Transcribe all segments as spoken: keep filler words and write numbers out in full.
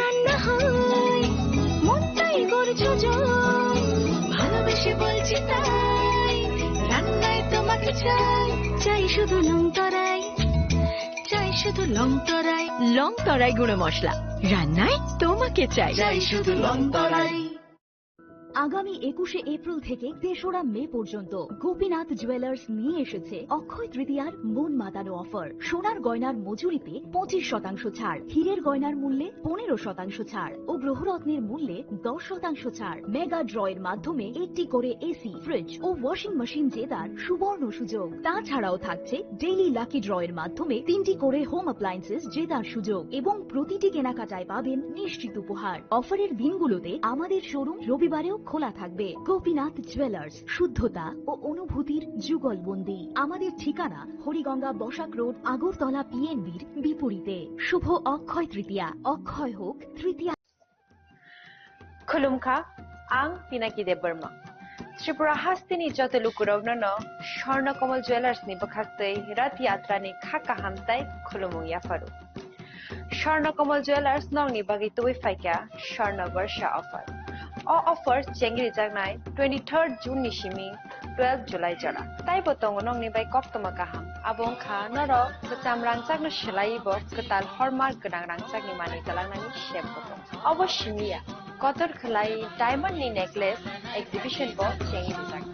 রান্না হয়, মনটাই করছো জয়। ভালোবেসে বলছি তাই, রান্নায় তোমাকে চাই। চাই শুধু লং তরাই, চাই শুধু লং তরাই। লং তরাই গুঁড়ো মশলা, রান্নায় তোমাকে চাই। চাই শুধু লং তরাই। আগামী একুশে এপ্রিল থেকে তেসরা মে পর্যন্ত গোপীনাথ জুয়েলার্স নিয়ে এসেছে অক্ষয় তৃতীয়ার মন মাতানো অফার। সোনার গয়নার মজুরিতে পঁচিশ শতাংশ ছাড়, হীরের গয়নার মূল্যে পনেরো শতাংশ ছাড় ও গ্রহরত্নের মূল্যে দশ শতাংশ ছাড়। মেগা ড্রয়ের মাধ্যমে একটি করে এসি, ফ্রিজ ও ওয়াশিং মেশিন জেতার সুবর্ণ সুযোগ। তাছাড়াও থাকছে ডেইলি লাকি ড্রয়ের মাধ্যমে তিনটি করে হোম অ্যাপ্লায়েন্সেস জেতার সুযোগ এবং প্রতিটি কেনাকাটায় পাবেন নিশ্চিত উপহার। অফারের দিনগুলোতে আমাদের শোরুম রবিবারেও খোলা থাকবে। গোপীনাথ জুয়েলার্স, শুদ্ধতা ও অনুভূতির যুগলবন্দি। আমাদের ঠিকানা হরিগঙ্গা বসাক রোড, আগরতলা পিএনবির বিপরীতে। শুভ অক্ষয় তৃতীয়া, অক্ষয় হোক তৃতীয়া। Khulumkha, ang Pinaki Debbarma. Tripura hasteni joto lukurokno no Swarna Kamal Jewellers ni bwkhaktwi Rath Yatra ni kha kaham tai khulumung yapharu. Swarna Kamal Jewellers nokni bagwi tubui phaikha Swarna Barsha offer. O offer chengri jaknai twenty-third June ni simi twelve July jora. Taibo tongo nokni bai koktwma kaham. Abo wngkha norok kwcham rangchakno swlaiwi bo kwtal hallmark gwnang rangchakni manwi twlangnani sep bo tongo. Obo simi ya, kotor khwlai diamond ni necklace exhibition bo chengwi rijak.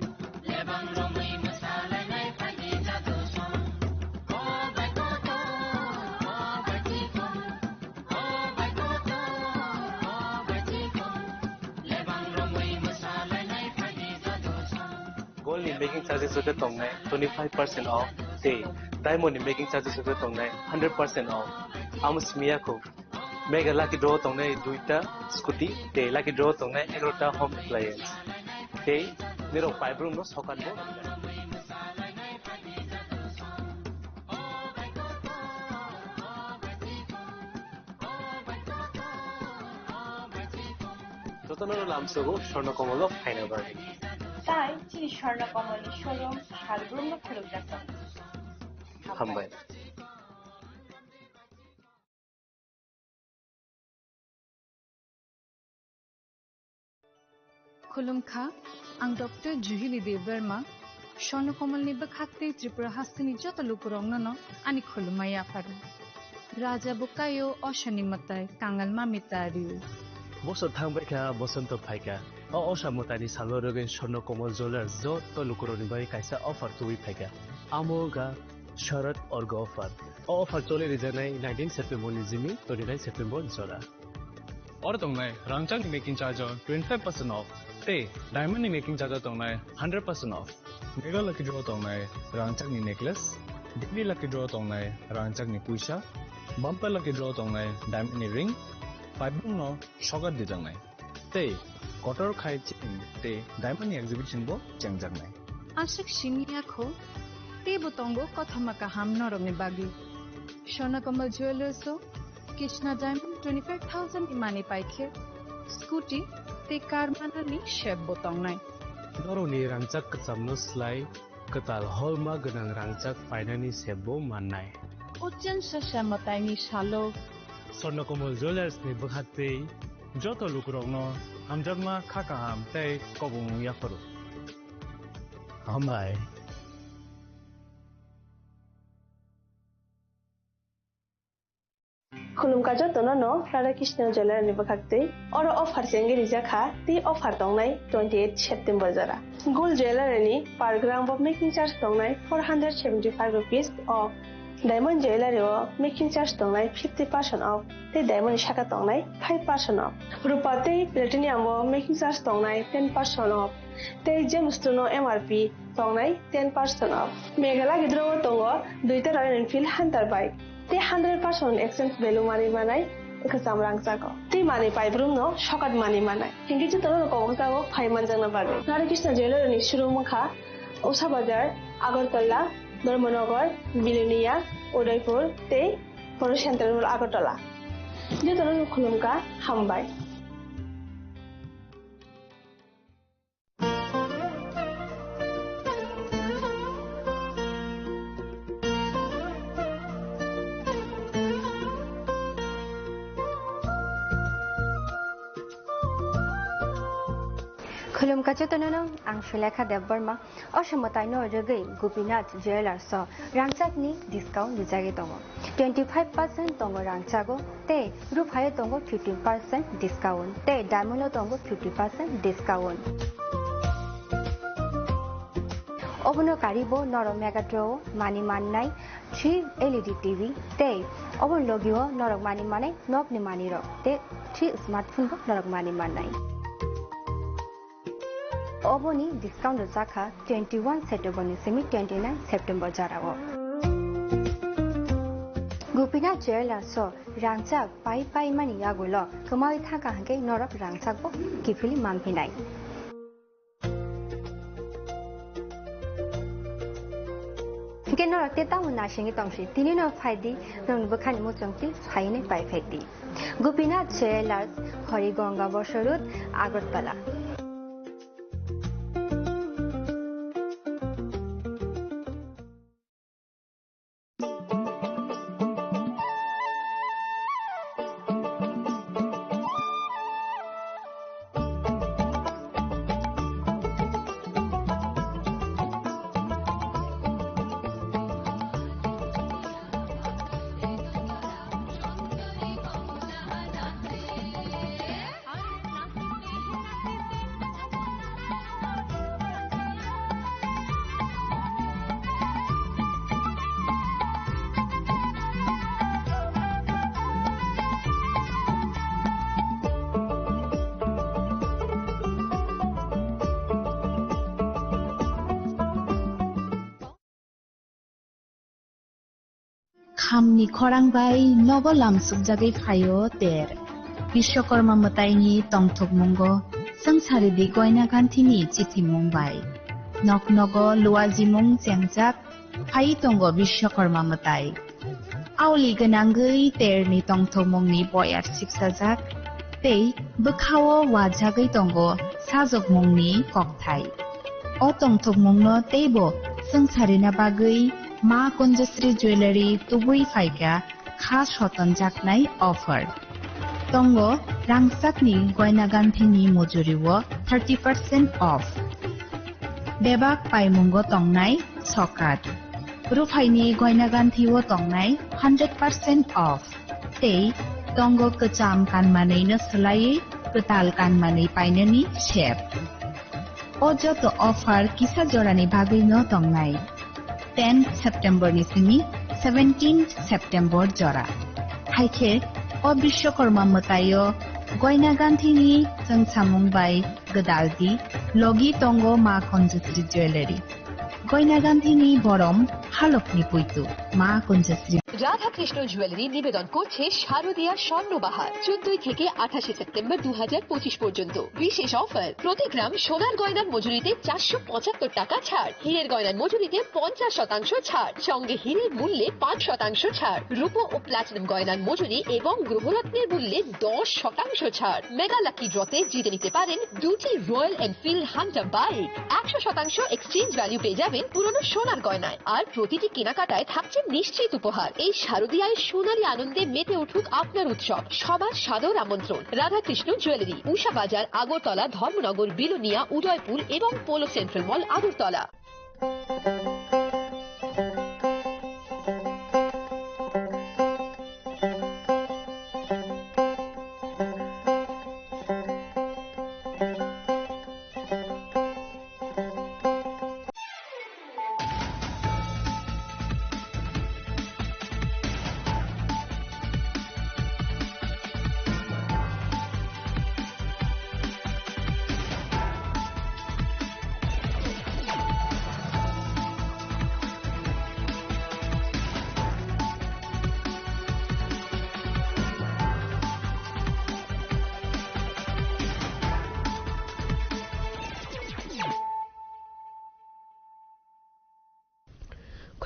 Gold ni making charges joto tongnai twenty five percent off, tei diamond ni making charges joto tongnai hundred percent off. Amo simi ya kho. Mega lucky draw tongnai duita scooty, tei lucky draw tongnai egarota home appliance. Tei nirok paibrumno sokat bo. Jotono lamsogo Swarna Kamal o phaina bagwi. Tai chini Swarna Kamal ni showroom salbrumno khulumjak tongo. Hambai. Khulumkha, ang Doctor Juhili Debbarma, Swarna Kamal ni bwkhaktwi Tripura hasteni joto lukurokno no ani khulumma yapharu. Raja bo kaio, osani mwtai, kangal mami tario. Bosor thangbaikha, bosonto phaikha. O osa mwtaini salo rwgwi Swarna Kamal Jewellers joto lukurokni bagwi kaisa offer tubui phaikha. Amo wngkha Sharad Orgo offer. O offer choli rijaknai nineteen September ni simi twenty-nine September jora. Oro tongnai rangchakni making charge o twenty-five percent off, tei diamond ni making charge o tongnai hundred percent off. Mega lucky draw tongnai rangchakni necklace, daily lucky draw tongnai rangchakni puisa, bumper lucky draw tongnai diamond ni ring, paibung no sokat dijaknai. Tei kotor khai chini tei diamond ni exhibition bo chengjaknai. Aswk simi ya kho, teibo tongo kothoma kaham norokni bagwi. Swarna Kamal Jewellers o Krishna Diamond twenty-five thousand ni manwi paikhe scooty tei car manani sep bo tongnai. Norokni rangchak kwchamno slai kwtal holma gwnang rangchak painani sep bo mannai. O chwngsa sa mwtaini salo Swarna Kamal Jewellers ni bwkhaktwi joto lukurokno hamjakma kha kaham tei kobongmung yapharu. Hambai. Khulumkha jotono no Radha Krishna Jewellery ni bwkhaktwi. Oro offer chengwi rijak kha, tei offer tongnai twenty eight September jora. Gold Jewellery ni per gram bo making charge tongnai four hundred seventy five rupees off. Diamond Jewellery o making charge tongnai fifty percent off, tei diamond ni saka tongnai five percent off. Rupa tei platinum o making charge tongnai ten percent off, tei Gemstone o M R P tongnai ten percent off. Meghalaya gidro o tongo duita Royal Enfield Hunter bike. Tei hundred percent exchange value manwi manai kwcham rangchago. Tei manwi paibrumno sokat manwi manai. Hinkhe jotono kobokjago phai manjakna bagwi. Radha Krishna Jewellery ni showroom wngkha Usha Bazar, Agartala, Dharmanagar, Bilonia, Udaipur tei Poro Central Mall Agartala. Jotono khulumkha, hambai. Khulumkha jotono no, ang Sulekha Debbarma. O somoi taino rwgwi Gopinath Jewellers o rangchakni discount rijagwi tongo. Twenty five percent tongo rangchago tei ruphaio tongo fifteen percent discount tei diamond o tongo fifty percent discount. Obono karibo norok Megatron o mani mannai three L E D T V tei obo logio norok mani manai nokni manirok tei three smartphone bo norok mani mannai. Oboni discount rwjakha twenty one September ni simi twenty nine September jorao. Gopinath Jewellers o rangchak pai pai mani yagulo kwmawi thangkha hwnkhe norok rangchakbo kiphilwi manphinai. Hwnkhe norok tei tamo naisingwi tongsi, tini no phaidi, norokni bwkhani muchungtwi phainai pai phaidi. Gopinath Jewellers, Hori Ganga Bosor Road, Agartala. Khamni khorang bai nogo lamsukjagwi phaio ter. Biswakorma mwtaini tongthokmungo swngchari di Goina Ganthini chithimung bai. Nok nogo luajimung chengjak phai tongo Biswakorma mwtai. Aoli gwnangwi terni tongthokmungni boyar sipsajak tei bwkhao wajagwi tongo sajokmungni kokthai. O tongthokmungno teibo swngcharina bagwi Ma Kunjasri Jewellery tubui phaikha kha sotonjaknai offer. Tongo rangchakni Goina Ganthini mujurio thirty percent off. Bebak paimungo tongnai sokat. Ruphaini Goina Ganthio tongnai hundred percent off. Tei tongo kwcham kanmanwino swlaiwi kwtal kanmanwi painani sep. O joto offer kisa jorani bagwino tongnai. Ten September ni simi seventeen September jora. Haikhe o Biswakorma mwtaio Goina Ganthini chwngsamung bai gwdaldi logi tongo Ma Kunjasri Jewellery. Goina Ganthini borom halokni puitu Ma Kunjasri. Radhakrishna jewellery নিবেদন করছে শারদীয়া স্বর্ণ বাহার, চোদ্দই থেকে আঠাশে সেপ্টেম্বর দু হাজার পঁচিশ পর্যন্ত। বিশেষ অফার, প্রতি গ্রাম সোনার গয়নার মজুরিতে চারশো পঁচাত্তর টাকা ছাড়, হীরের গয়নার মজুরিতে পঞ্চাশ শতাংশ ছাড়, সঙ্গে হীরের মূল্যে পাঁচ শতাংশ ছাড়, রূপো ও প্লাটিনাম গয়নার মজুরি এবং গ্রহরত্নের মূল্যে দশ শতাংশ ছাড়। মেগা লাকি ড্রতে জিতে নিতে পারেন দুটি রয়্যাল এনফিল্ড হান্টার বাইক, একশো শতাংশ এক্সচেঞ্জ ভ্যালু পেয়ে যাবেন পুরনো সোনার গয়নায়। আর প্রতিটি কেনাকাটায় থাকছে নিশ্চিত উপহার। এই শারদীয়ায় সোনালী আনন্দে মেতে উঠুক আপনার উৎসব। সবার সাদর আমন্ত্রণ। রাধাকৃষ্ণ জুয়েলারি, উষা বাজার, আগরতলা, ধর্মনগর, বিলোনিয়া, উদয়পুর এবং polo central mall, Agartala.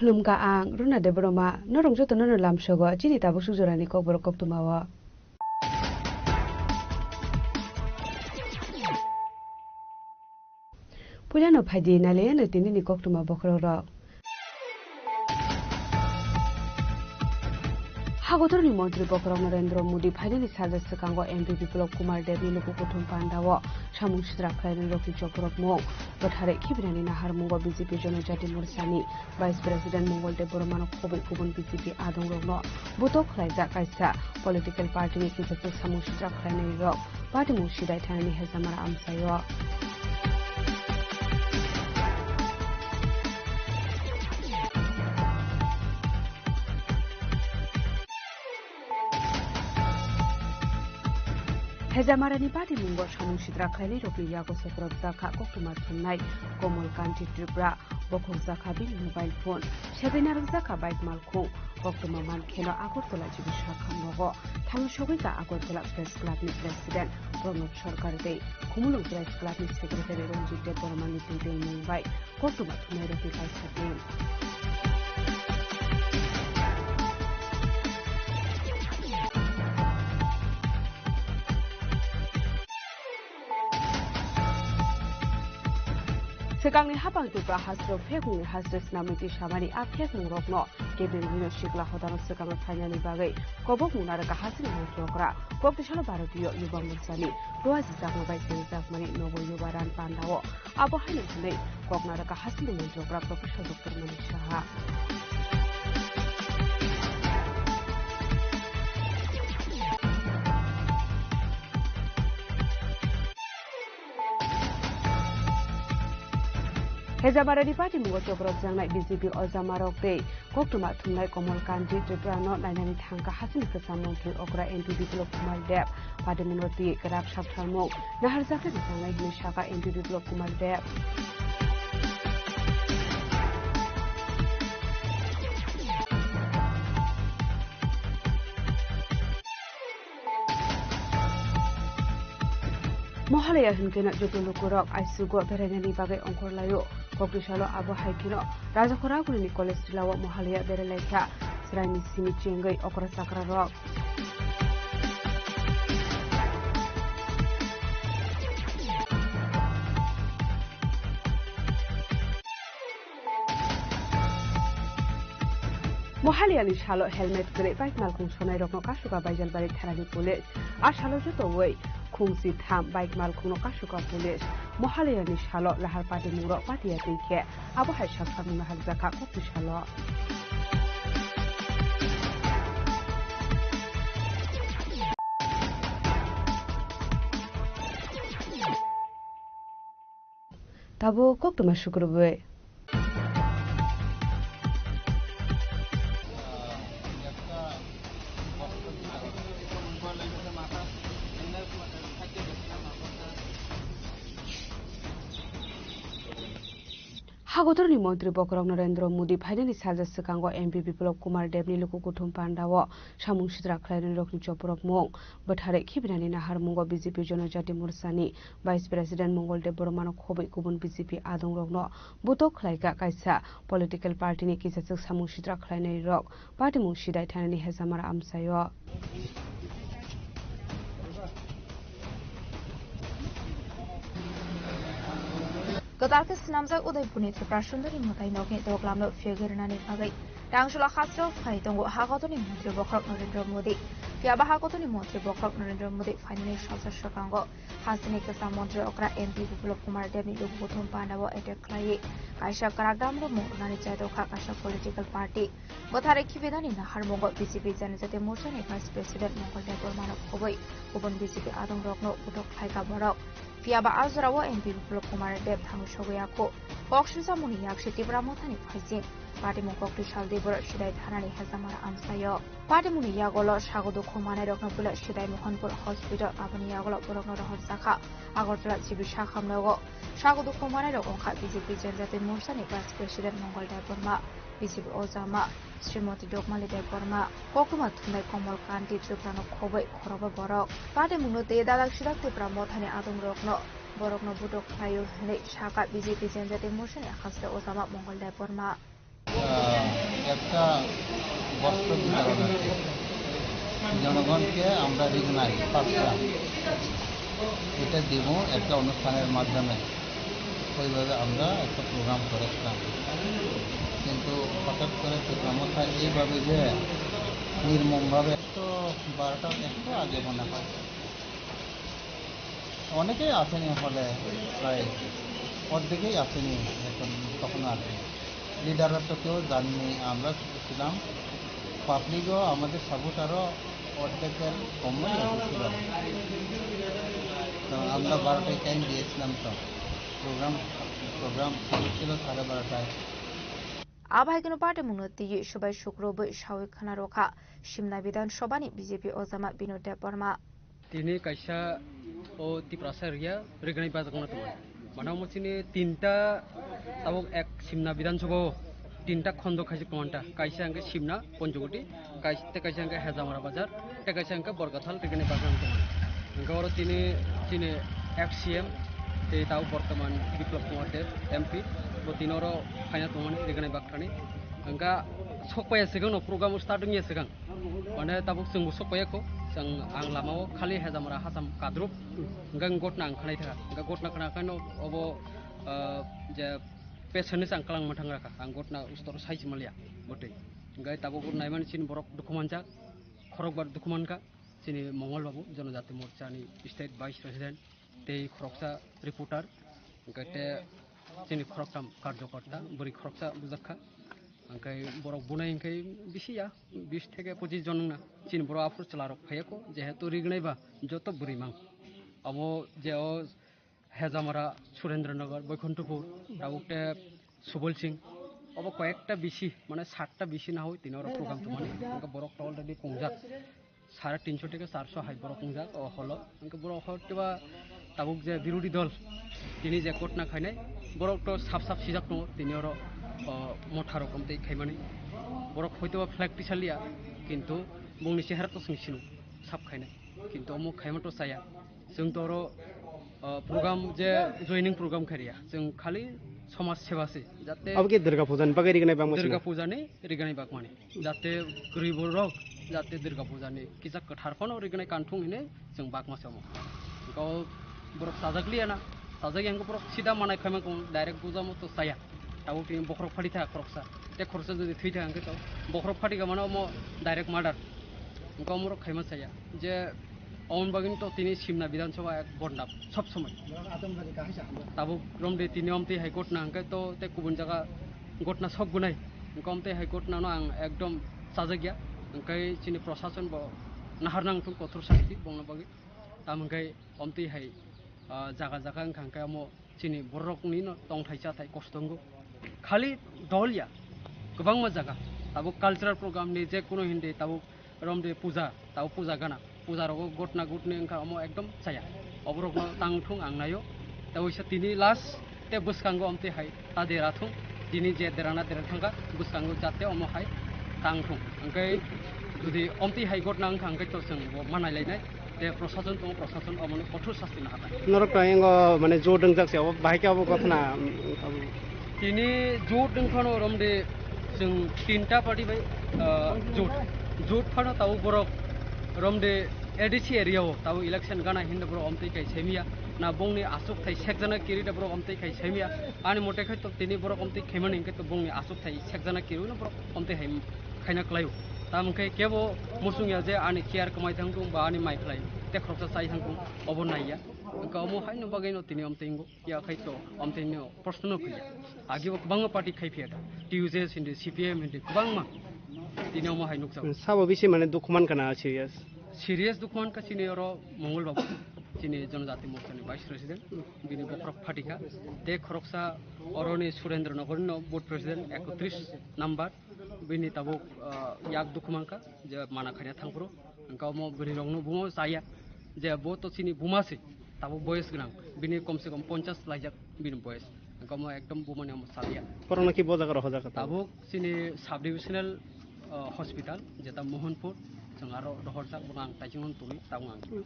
Khulumkha ang Runa Debbarma, norok jotono no lamsogo chini tabuk suk jorani kokborok koktwma o. Puilano phaidi nailaiano tinini koktwma bokhorok rok. Hagotorni montri bokhorok Narendra Modi phainani salsa swkango M P Biplab Kumar Debni luku kuthum pandao samung sitra khlainai rokni choprok mung bwtharwi khibinani naharmungo B J P Jonojati Morsani Vice President Mongol Debbarmano khobwi kubun B J P adongrokno butok khlaijak kaisa political party ni kichakchak samung sitra khlainai rok. Patimung sidai thanani hejamara amchaio. Hejamarani patimungo samung sitra khlainai rokni yago sokorok jakha koktwma thumnai Komol Kanti Tripura. Bokhok jakha bini mobile phone, sebai narwk jakha bike malkhung. Koktwma mankheno Agartala chibisakha nogo thangwi sogwi ka Agartala Press Club ni President Pranab Sarkar tei Khumulwng Press Club ni Secretary Ranjit Debbarma ni twiwi mung bai koktwma thumnai rokni kaisa team. Swkangni hapang Tripura hasteo phekmungni haste snamwi twi samani a phekmungrokno kebeng rino sikla hodano swkango phainani bagwi kobokmung narwkha hasteni mantri okra. Koktisalo Bharatiya Yuba Morsani roajijakma bai sengjakmani nogo Yuba Ran Pandao abo haino hwnwi kok narwkha hasteni mantri okra Professor Doctor Manik Saha. Hejamarani patimungo choprok jangnai B J P ojamarok tei koktwma thumnai Komol Kanti Tripurano nainani thangkha hasteni kwcham montri okra M P Biplab Kumar Deb. Patimungno twi kwrak saktharmung naharjakhe rwchangnai hwnwi sakha M P Biplab Kumar Deb. Mohalaya hwnkhe no joto lukurok aisugo berainani bagwi ongkhorlaio. Koktisalo abo hai kheno Rajakhoragulini college tilao Mohalaya berailaikha chwraini simi chengwi okra chakrarok. Mohaliyani salo helmet kwrwi bike malkhung sonairokno kasuka Baijalbari thanani police. A salo jotowi khungsi tham bike malkhungno kasuka police. Mohaliyani salo lahar patimungrok patiya twi khe abo hai sak samung naharjakha kokti salo. Tabuk koktwma sukrubwi. Hagotorni montri bokhorok Narendra Modi phainani salsa swkango M P Biplab Kumar Debni luku kuthum pandao samung sitra khlainai rokni choprok mung bwtharwi khibinani naharmungo B J P Jonojati Morsani Vice President Mongol Debbarmano khobwi kubun B J P adongrokno butok khlaikha kaisa political party ni kichachak samung sitra khlainai rok patimung sidai thanani hejamara amchaio. Kwtal khe swnamjak Udaipurni Tripura Sundari mwtai nokni doglamno phiyogwi rwnani bagwi tangsulo hasteo phai tongo Hagotorni montri bokhorok Narendra Modi. Phiyaba Hagotorni montri bokhorok Narendra Modi phainani salsa swkango hasteni kwcham montri okra M P Biplab Kumar Debni luku kuthum pandao attack khlaiwi kaisa kwrak damro mung rwnani chaitokha kaisa political party. Bwtharwi khibinani naharmungo B J P Janajati Morsani Vice President Mongol Debbarmano khobwi kubun B J P adongrokno butok khlaikha borok. Phiyaba a jorao M P Biplab Kumar Deb thangwi sogwi ya kho. Kok sumsamungni yaksi Tipra Mothani phaising patimung kokti sal di borok sidai thanani hejamara amchaio. Patimungni yagolo sago dukhu manairokno puila sidai Mohanpur Hospital, aboni yagolo borokno rohorjakha Agartala chibisakha nogo. Sago dukhu manairok wngkha B J P Janajati Morsani Vice President Mongol Debbarma, B J P ojama Srimati Dokmali Debbarma, koktwma thumnai Komol Kanti Tripurano khobwi khoroba borok. Patimungno tei dalak sidak Tipra Mothani adongrokno borokno butok khlaio hwnwi sakha B J P Janajati Morsani haste ojama Mongol Debbarma. আহ, একটা বস্ত্র বিতরণ আছে। জনগণকে আমরা recognise, first class, এটা দিব একটা অনুষ্ঠানের মাধ্যমে। ওইভাবে আমরা একটা প্রোগ্রাম করেছিলাম, কিন্তু হঠাৎ করে প্রোগ্রামটা এইভাবে যে নির্মমভাবে। তো বারোটা একটু আগে মনে হয়। অনেকেই আসেনি হলে, প্রায় অর্ধেকেই আসেনি এখন, তখনও আসেনি। লিডাররা তো কেউ জাননি, আমরা শুধু ছিলাম। পাবলিকও, আমাদের সাপোর্টারও অর্ধেকের কমই এসেছিল। তো আমরা বারোটায় টাইম দিয়েছিলাম তো। প্রোগ্রাম, প্রোগ্রাম শুরু ছিল সাড়ে বারোটায়। Abahaikeno party mungno twiwi subai sukrubwi sawi khna rwkha Simna Bidhan Sabhani B J P ojama Binod Debbarma. Tini kaisa o Tiprasa area Rignai bajak no tongo. Mane omo chini tinta tabuk ek Simna Bidhan Sabha o tinta khondo khaijak tongo ta. Kaisa hwnkhe Simna Ponchogoti, kais-, tei kaisa hwnkhe Hejamara Bazar, tei kaisa hwnkhe Borkathal Rignai bajak no tongo. Hwnkhe oro tini chini ex C M tei tabuk bortoman Biplab Kumar Deb M P bo tini oro phaina tongmani Rignai bakthani. Hwnkhe sokpaiya swkang no program start wngya swkang. Mane tabuk chwngbo sokpaiya kho, chwng ang lamao khali Hejamara Hasam kadruk, hwnkhe gotna ang khwnai thaka. Hwnkhe gotna khwna khaino obo, ah, je patient ni chang kwlangma thang rakha, ang gotna ustor sai se manliya bwtwi. Hwnkhe tabuk naimani chini borok dukhu manjak, khorokbar dukhu mankha, chini Mongol Babu, Jonojati Morcha ni State Vice President, tei khoroksa reporter, hwnkhe te chini khoroktham karjokorta, bwrwi khoroksa bujak kha. Hwnkhe borok bunai hwnkhe bisi ya, bis theke pochis jon wngna. Chini borok aphuru chwla rok phaiya kho, jehetu Rignai ba joto bwrwi mang. Abo je o Hejamara, Surendra Nagar, Boikhonthopur, tabuk te Subol Singh, obo koyekta bisi, mane satta bisi na hoi tini oro program tongmani. Hwnkhe borok to already kongjak. Sare tinso theke charso hai borok wngjak o holo. Hwnkhe borok hor keba tabuk je birodhi dol tini je gotna khainai, borok to sap sap sijak tongo tini oro, o, motha rokom tei khaimani. Borok hoito ba flag tisaliya, kintu bongni chehara to chwng sino sap khainai. Kintu omo khaima to chaya. Chwng to oro, o, program je joining program khairiya. Chwng khali somaj seba se. Jate Abo khe Durga Puja ni bagwi Rignai bangma Durga sino? Puja ni Rignai bakmani. Jate kwrwi borok jate Durga Puja ni kisa kwthar phano Rignai kanthung hine chwng bakma se omo. Hwnkhe o borok chajak liya na, chajak yang borok sida manai khaima kung direct puja mo to chaya. Tabuk tini bokhorok phati thaka khoroksa. Te khoroksa jodi thwi thaka hwnkhe to bokhorok phati ka mano omo direct murder. Hwnkhe omorok khaima chaya. Je Omon bagwino to tini Simna Bidhan Sabha ek bodnam sob somoi. Tabuk romde tini omtwi hai gotna hwnkhe to tei kubun jaga gotna sok gunai. Hwnkhe omtwi hai gotna no ang ekdom chajakya. Hwnkhe chini prosason bo nahar nang thung kothor sasti bongno bagwi. Tamo hwnkhe omtwi hai, ah, jaga jaga wngkha hwnkhe omo chini bororokni no tongthai chathai kosto wngo. Khali dol ya, kwbangma jaga. Tabuk cultural program ni je kuno hindi tabuk romde puja, tabuk puja gana. Puja rogo gotna gotni wngkha omo ekdom chaya. Oborokno tang thung ang naio. Tei waisa tini last te bwskango omtwi hai ta dera thung. Tini je derana dera thangkha bwskango jate omo hai tang thung. Hwnkhe jodi omtwi hai gotna wngkha hwnkhe to chwng bo manai lainai. Te prosason tongo, prosason omono kothor sasti naharnai. Norok to ingo mane jot wngjak se, obo bahai khe obo gotna, mm, obo. Tini jot wngphano romde chwng tinta party bai, ah, jot. Jot phano tabuk borok romde A D C area o tabuk election gana hinda borok omtwi kai semiya. Na bongni aswk thai sekjana kiri da borok omtwi kai semiya. Ani mote khai to tini borok omtwi khaimani hwnkhe to bongni aswk thai sekjana kiri no borok omtwi hai khaina kwlaio. Tamo khe kebo muchung ya je ani chair kwmai thang thung ba ani mai khlai te khoroksa chai thang thung, obo naiya. Hwnkhe omo haino bagwino tini omtwi wngo, ya khai to omtwino proshno no khuya. Agi bo kwbangma party khai phiya da, T U J S hindi, C P I M hindi, kwbangma tini omo hai nukjago. Sabo bisi mane dukhu man kana serious? Serious dukhu man ka chini oro Mongol Babu, chini Jonojati Morcha ni Vice President, bini bokhorok phatikha. Te khoroksa oroni Surendra Nogor no Board President ekotris number, bini tabuk, ah, yak dukhu mankha je mana khaina thangphuru. Hwnkhe omo bwrwi rokno bumo chaya je bo to chini buma se, tabuk boyes gwnang, bini kom se kom ponchas laijak bini boyes. Hwnkhe omo ekdom bumani omo chaliya. Borokno khe bo jaga rohorjak kha tabuk? Tabuk chini sub divisional, ah, hospital jeta Mohanpur, chwng aro rohorjak, bono ang taisingno tongwi tabuk ang.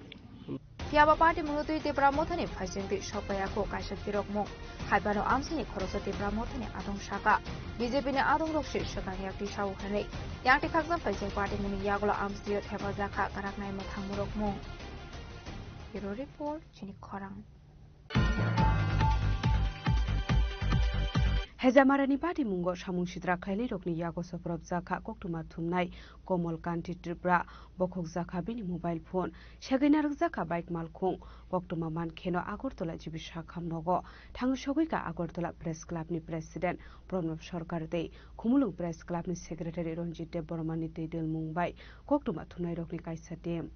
Phiya ba party mungno twi Tipra Mothani phaisingtwi sokpaiya kho kaisa tirokmung. Haibano amchaini khoroksa Tipra Mothani adong saka. B J P ni adongrok se swkang yak twi sao hwnwi. Yang twi khaksa phaising party mungni yagulo amchaio thepajak kha kwrak nai mwthang murokmung. Bureau Report, chini khorang. Hejamarani patimungo samung sitra khlainairokni yago soprobjakha koktwma thumnai Komol Kanti Tripura, bokhokjakha bini mobile phone, segwi narwkjakha bike malkhung. Koktwma mankheno Agartala G B Sakham nogo thangwi sogwikha Agartala Press Clubni President Pranab Sarkar tei Khumulwng Press Clubni Secretary Ranjit Debbarmani twi dwlmung bai koktwma thumnairokni kaisa team.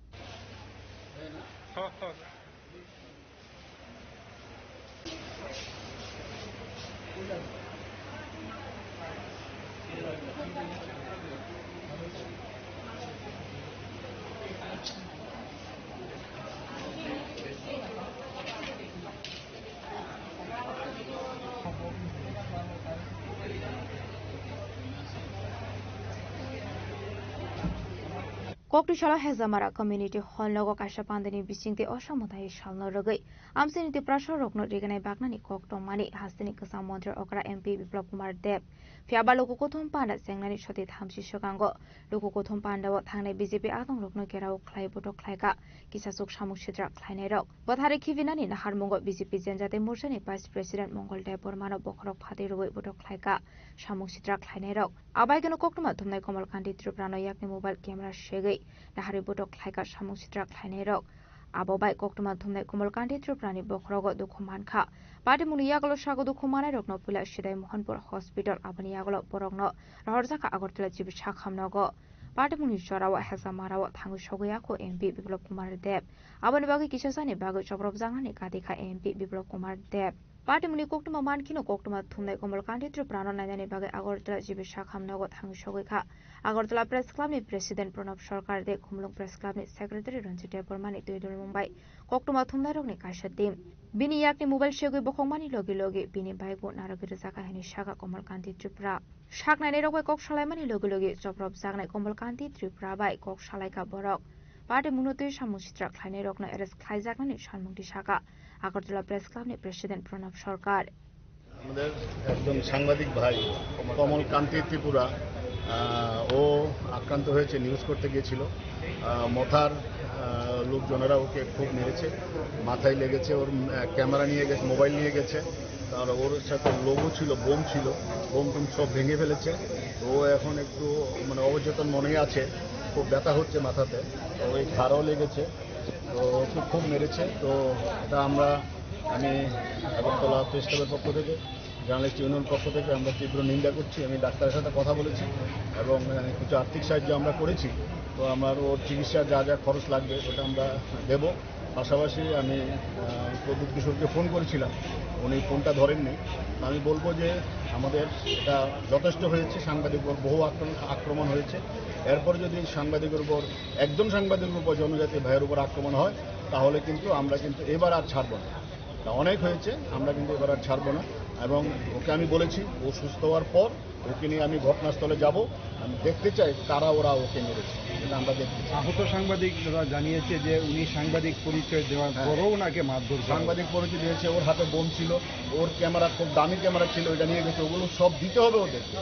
Kokti salo Hezamara Community Hall nogo kaisa pandani bisingtwi osamwtai salno rwgwi amchaini Tiprasa rokno rignai baknani kok tongmani hasteni kwcham montri okra M P Biplab Kumar Deb. Phiya ba luku kuthum panda chengnani soti thamchi swkango luku kuthum pandao thangnai B J P adongrokno gherao khlai botok khlaikha kisachuk samung sitra khlainairok. Bwthari khibinani naharmungo B J P Janjatia Morchani Vice President Mongol Debbarmano bokhorok phatwi rwui botok khlaikha samung sitra khlainairok. Abaikeno koktwma thumnai Komol Kanti Tripurano yakni mobile camera segwi naharwi botok khlaikha samung sitra khlainairok. Abo bai koktwma thumnai Komol Kanti Tripurani bokhorogo dukhu mankha. Patimungni yagulo sago dukhu manairokno puila Sidai Mohanpur Hospital, aboni yagulo borokno rohorjakha Agartala G B Sakham nogo. Patimungni jorao Hejamarao thangwi sogwi yakho M P Biplab Kumar Deb. Aboni bagwi kisa sani bagwi chopropjaknani kati kha M P Biplab Kumar Deb. Patimungni koktwma mankhino koktwma thumnai Komol Kanti Tripurano nainani bagwi Agartala G B Sakham nogo thangwi sogwi kha. Agartala Press Clubni President Pranab Sarkar tei Khumulwng Press Clubni Secretary Ranjit Debbarmani twi dwlmung bai koktwma thumnairokni kaisa team. Bini yakni mobile segwi bokhokmani logi logi bini bike-o narwgwi rwjakha hinwi sakha Komol Kanti Tripura. Saknainairok bai kok salaimani logi logi chopropjaknai Komol Kanti Tripura bai kok salaikha borok. Patimungno twi samung sitra khlainairokno arrest khlaijaknani sanmungti sakha Agartala Press Clubni President Pranab Sarkar. আমাদের একজন সাংবাদিক ভাই কমল কান্তি ত্রিপুরা, আহ, ও আক্রান্ত হয়েছে নিউজ করতে গিয়েছিল। আহ, মথার, আহ, লোকজনেরা ওকে খুব মেরেছে, মাথায় লেগেছে, ওর, আহ, ক্যামেরা নিয়ে গেছে, মোবাইল নিয়ে গেছে, তার ওর সাথে লোগো ছিল, বোম ছিল, বোম টোম সব ভেঙে ফেলেছে। তো ও এখন একটু মানে অবচেতন মনেই আছে, খুব ব্যথা হচ্ছে মাথাতে, তো ওই ঘাড়ও লেগেছে। তো ওকে খুব মেরেছে। তো এটা আমরা, আমি আগরতলা প্রেস ক্লাবের পক্ষ থেকে, জার্নালিস্ট ইউনিয়ন পক্ষ থেকে আমরা তীব্র নিন্দা করছি। আমি ডাক্তারের সাথে কথা বলেছি এবং, আহ, কিছু আর্থিক সাহায্য আমরা করেছি। তো আমার ওর চিকিৎসা যা যা খরচ লাগবে ওটা আমরা দেব। পাশাপাশি আমি, আহ, প্রদ্যুৎ কিশোরকে ফোন করেছিলাম, উনি ফোনটা ধরেননি। আমি বলবো যে আমাদের এটা যথেষ্ট হয়েছে, সাংবাদিক উপর বহু আক্রমণ, আক্রমণ হয়েছে। এরপর যদি সাংবাদিকের উপর, একজন সাংবাদিকের উপর জনজাতি ভাইয়ের উপর আক্রমণ হয়, তাহলে কিন্তু আমরা কিন্তু এবার আর ছাড়বো না। তা অনেক হয়েছে, আমরা কিন্তু এবার আর ছাড়বো না। এবং ওকে আমি বলেছি, ও সুস্থ হওয়ার পর ওকে নিয়ে আমি ঘটনাস্থলে যাব, আমি দেখতে চাই কারা ওরা ওকে মেরেছে, এটা আমরা দেখতে চাই। আহত সাংবাদিক দাদা জানিয়েছে যে উনি সাংবাদিক পরিচয় দেওয়ার হ্যাঁ। পরও ওনাকে মারধর করা হয়। সাংবাদিক পরিচয় দিয়েছে, ওর হাতে বোম ছিল, ওর ক্যামেরা, খুব দামি ক্যামেরা ছিল, ওইটা নিয়ে গেছে, ওগুলো সব দিতে হবে ওদেরকে,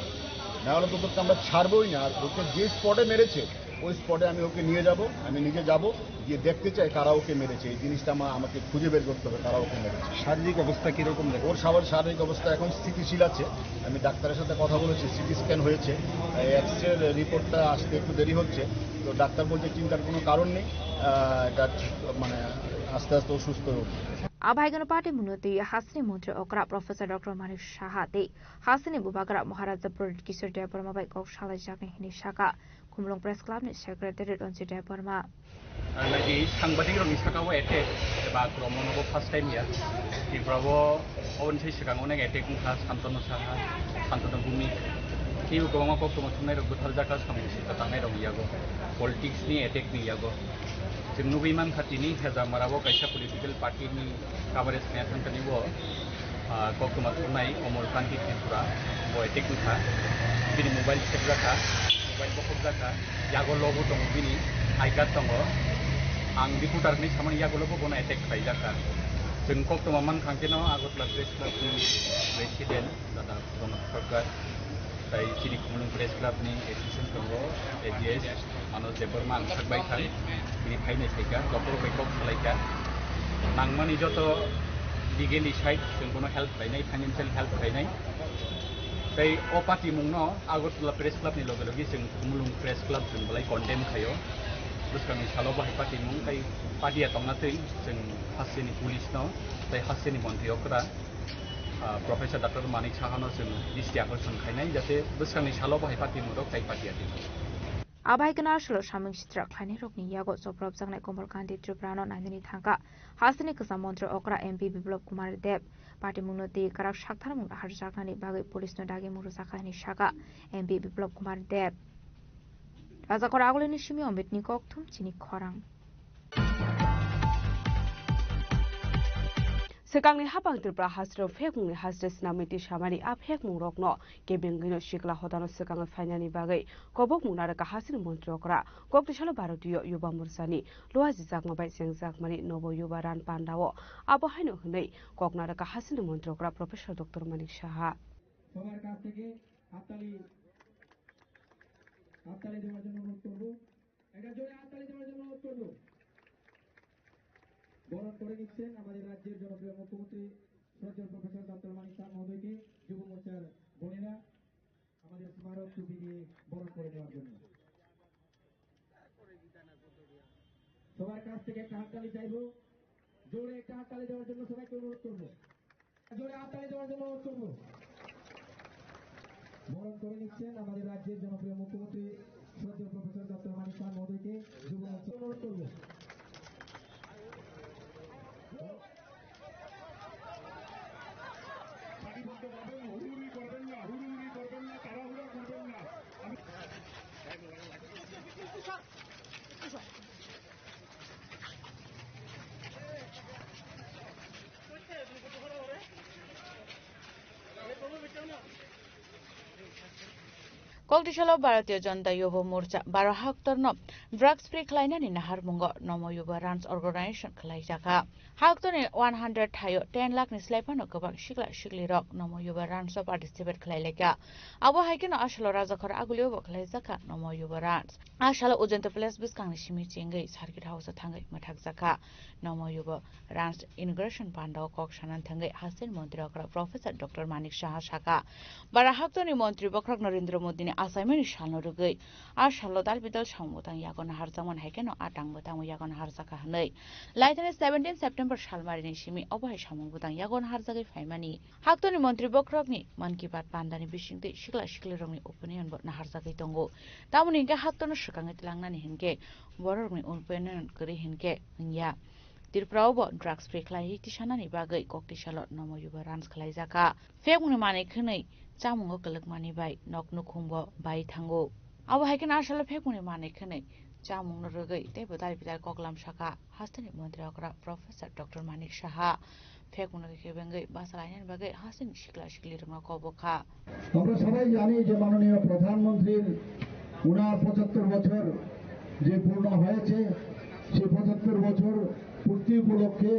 না হলে তো ওদেরকে আমরা ছাড়বোই না। আর ওকে যে স্পটে মেরেছে, ওই স্পটে আমি ওকে নিয়ে যাব, আমি নিজে যাব, গিয়ে দেখতে চাই কারা ওকে মেরেছে। এই জিনিসটা আমা-, আমাকে খুঁজে বের করতে হবে কারা ওকে মেরেছে। শারীরিক অবস্থা কিরকম দেখো? ওর শারীর-, শারীরিক অবস্থা এখন স্থিতিশীল আছে। আমি ডাক্তারের সাথে কথা বলেছি, সিটি স্ক্যান হয়েছে, এই এক্সরে রিপোর্টটা আসতে একটু দেরি হচ্ছে। তো ডাক্তার বলছে চিন্তার কোনো কারণ নেই, আহ, এটা ঠিক, মানে আস্তে আস্তে ও সুস্থ হয়ে উঠবে। Abaikeno patimungno twi hasteni montri okra Professor Doctor Manik Saha tei hasteni bubagra Maharaja Pradyut Kishore Debbarma bai kok salaijaknai hinwi sakha Khumulwng Press Clubni Secretary Ranjit Debbarma. Nai di, sangbadik rokni sakao attack eba akromon obo first time ya. Tripura o oboni sai swkango onek attack wngkha, Santanu Saha, Santanu Bhumik. Teibo kwbangma koktwma thumnairok butharjakha, samung sitra tangnairokni yago, politics ni attack ni yago. Chwng nugwi mankha tini Hezamara o kaisa political party ni coverage khaina thangkani bo, ah, koktwma thumnai Komol Kanti Tripura bo attack wngkha. Bini mobile sepjakha, mobile bokhokjakha, yago lobo tongo bini, I card tongo. Ang reporter ni samani yago lobo bono attack khlaijakha. Chwng koktwma mankha khe no Agartala Press Club ni President Dada Pranab Sarkar, tai chini Khumulwng Press Club ni assistant tongo, A G S, Manoj Debbarma ang sak bai kha, bini phainai phaikha, doctor bai kok salaikha. Nangmani joto legally side, chwng bono help khlainai, financial help khlainai. Tei o patimungno Agartala Press Club ni loge loge chwng Khumulwng Press Club chwng belai condemn khaio. Bwskangni salo bo hai patimung tei patiya tongna twi chwng hasteni police no tei hasteni montri okra, ah, Professor Doctor Manik Saha no chwng disti akol chwng khainai jate bwskangni salo bo hai patimung rok tei patiya twi. Abai kena salo samung sitra khlainai rokni yago chopropjaknai Komal Kanti Tripura no nainani thangkha hasteni kwcham montri okra M P Biplab Kumar Deb. Patimungno twi kwrak saktharmung naharjaknani bagwi police no dagimung rwjakha hinwi sakha M P Biplab Kumar Deb. Rajakor Agulini simi Omitni kokthum chini khorang. Swkangni hapang Tripura hasteo phekmungni haste swnamwi twi samani a phekmungrokno kebengwino sikla hodano swkangwi phainani bagwi kobokmung narwkha hasteni montri okra. Koktisalo Bharatiya Yuva Morchani luajijakma bai chengjakmani Nobo Yuva Run pandao abo haino hwnwi kok narwkha hasteni montri okra Professor Doctor Manik Saha. সবার কাছ থেকে হাততালি, হাততালি দেওয়ার জন্য অনুরোধ করব। একটা জোরে হাততালি দেওয়ার জন্য অনুরোধ করব। বরণ করে নিচ্ছেন আমাদের রাজ্যের জনপ্রিয় মুখ্যমন্ত্রী শ্রদ্ধেয় প্রফেসর ডক্টর মানিক সাহা মহোদয়কে যুব মোর্চার বোনেরা আমাদের স্মারক টুপি দিয়ে বরণ করে নেওয়ার জন্য। সবার কাছ থেকে একটা হাততালি চাইবো, জোরে একটা হাততালি দেওয়ার জন্য সবাইকে অনুরোধ করবো। জোরে হাততালি দেওয়ার জন্য অনুরোধ করবো। বরণ করে নিচ্ছেন আমাদের রাজ্যের জনপ্রিয় মুখ্যমন্ত্রী শ্রদ্ধেয় প্রফেসর ডক্টর মানিক সাহা মহোদয়কে। যুব মোর্চা অনুরোধ করবো। হুড়ুহুড়ি করবেন না, হুড়ুহুড়ি করবেন না, তাড়াহুড়া করবেন না। আমি Koktisalo Bharatiya Janata Yuva Morcha baro haktorno drugs free khlainani naharmungo Nomo Yuva Runs organization khlaijakha. Haktorni one hundred thaio ten lakh ni slai phano kwbang sikla siklirok Nomo Yuva Runs o participate khlailaikha. Abo hai kheno asalo Rajakhor Agulio bo khlaijakha Nomo Yuva Runs. Asalo Ujjainta Palace bwskangni simi chengwi circuit house o thangwi mwthakjakha. Nomo Yuva Runs inauguration pandao kok sanani thangwi hasteni montri okra Professor Doctor Manik Saha sakha, bara haktorni montri bokhorok Narendra Modini achaimani salno rwgwi a salo dal bidal samung bwtang yago naharjakmani hai kheno a tang bwtangbo yago naharjakha hwnwi. Laithani seventeen September salmarini simi obo hai samung bwtang yago naharjagwi phaimani. Haktorni montri bokhorokni Mann Ki Baat pandani bisingtwi sikla siklirokni opinion bo naharjagwi tongo. Tamoni hinkhe haktorno swkangwi tlangnani hinkhe bororokni opinion kwrwi hinkhe wngya. Tripura o bo drugs free khlaiwi tisanani bagwi koktisalo Nomo Yuva Runs khlaijakha. Phekmungni manwi khwnwi chamungo kwlwkmani bai nok nukhungbo bai thango. Abo hai kheno asalo phekmungni manwi khwnwi chamungno rwgwi teibo dal bidal koklam sakha hasteni montri okra Professor Doctor Manik Saha. Phekmungno kebengwi bachalainani bagwi hasteni sikla siklirokno kobokha. আমরা সবাই জানি যে মাননীয় প্রধানমন্ত্রীর ওনার পঁচাত্তর বছর যে পূর্ণ হয়েছে, সেই পঁচাত্তর বছর পূর্তি উপলক্ষে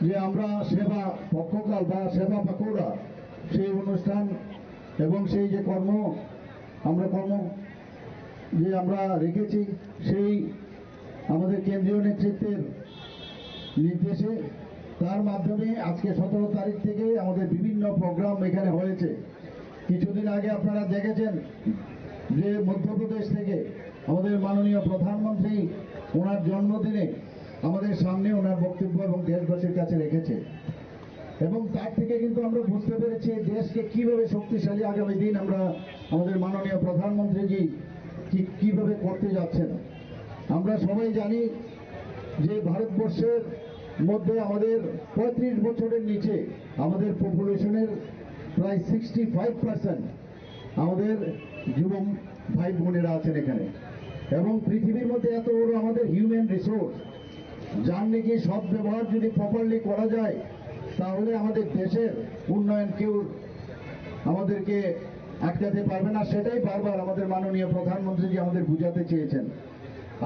যে আমরা সেবা পক্ষকাল বা সেবা পাকৌড়া, সেই অনুষ্ঠান এবং সেই যে কর্ম, আমরা কর্ম যে আমরা রেখেছি, সেই আমাদের কেন্দ্রীয় নেতৃত্বের নির্দেশে, তার মাধ্যমে আজকে সতেরো তারিখ থেকে আমাদের বিভিন্ন প্রোগ্রাম এখানে হয়েছে। কিছুদিন আগে আপনারা দেখেছেন যে মধ্যপ্রদেশ থেকে আমাদের মাননীয় প্রধানমন্ত্রী ওনার জন্মদিনে আমাদের সামনে ওনার বক্তব্য এবং দেশবাসীর কাছে রেখেছে। এবং তার থেকে কিন্তু আমরা বুঝতে পেরেছি এই দেশকে কিভাবে শক্তিশালী আগামী দিন আমরা আমাদের মাননীয় প্রধানমন্ত্রীজি কি, কিভাবে করতে যাচ্ছেন। আমরা সবাই জানি যে ভারতবর্ষের মধ্যে আমাদের পঁয়ত্রিশ বছরের নিচে আমাদের পপুলেশনের প্রায় সিক্সটি ফাইভ পার্সেন্ট আমাদের যুব ভাই বোনেরা আছেন এখানে। এবং পৃথিবীর মধ্যে এত বড় আমাদের হিউম্যান রিসোর্স, যার নাকি সদ্ব্যবহার যদি প্রপারলি করা যায়, তাহলে আমাদের দেশের উন্নয়ন কেউ আমাদেরকে আটকাতে পারবে না। সেটাই বারবার আমাদের মাননীয় প্রধানমন্ত্রীজি আমাদের বুঝাতে চেয়েছেন।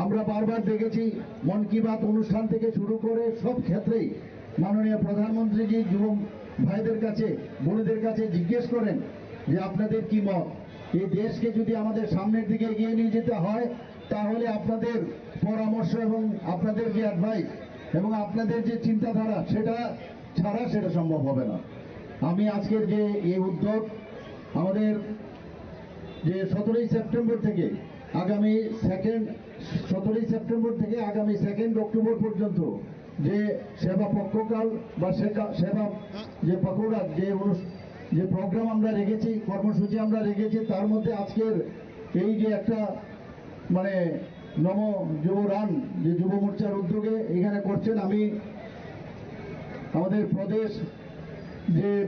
আমরা বারবার দেখেছি, মন কি বাত অনুষ্ঠান থেকে শুরু করে সব ক্ষেত্রেই মাননীয় প্রধানমন্ত্রীজি যুব ভাইদের কাছে, বোনেদের কাছে জিজ্ঞেস করেন যে আপনাদের কি মত, এই দেশকে যদি আমাদের সামনের দিকে এগিয়ে নিয়ে যেতে হয়, তাহলে আপনাদের পরামর্শ এবং আপনাদের যে অ্যাডভাইস এবং আপনাদের যে চিন্তাধারা, সেটা ছাড়া সেটা সম্ভব হবে না। আমি আজকের যে এই উদ্যোগ, আমাদের যে সতেরোই সেপ্টেম্বর থেকে আগামী সেকেন্ড সতেরোই সেপ্টেম্বর থেকে আগামী সেকেন্ড অক্টোবর পর্যন্ত যে সেবা পক্ষকাল বা সেকা- সেবা যে পকোড়া যে অনুষ- যে প্রোগ্রাম আমরা রেখেছি, কর্মসূচি আমরা রেখেছি, তার মধ্যে আজকের এই যে একটা মানে নম যুব রান যে যুব মোর্চার উদ্যোগে এখানে করছেন, আমি আমাদের প্রদেশ যে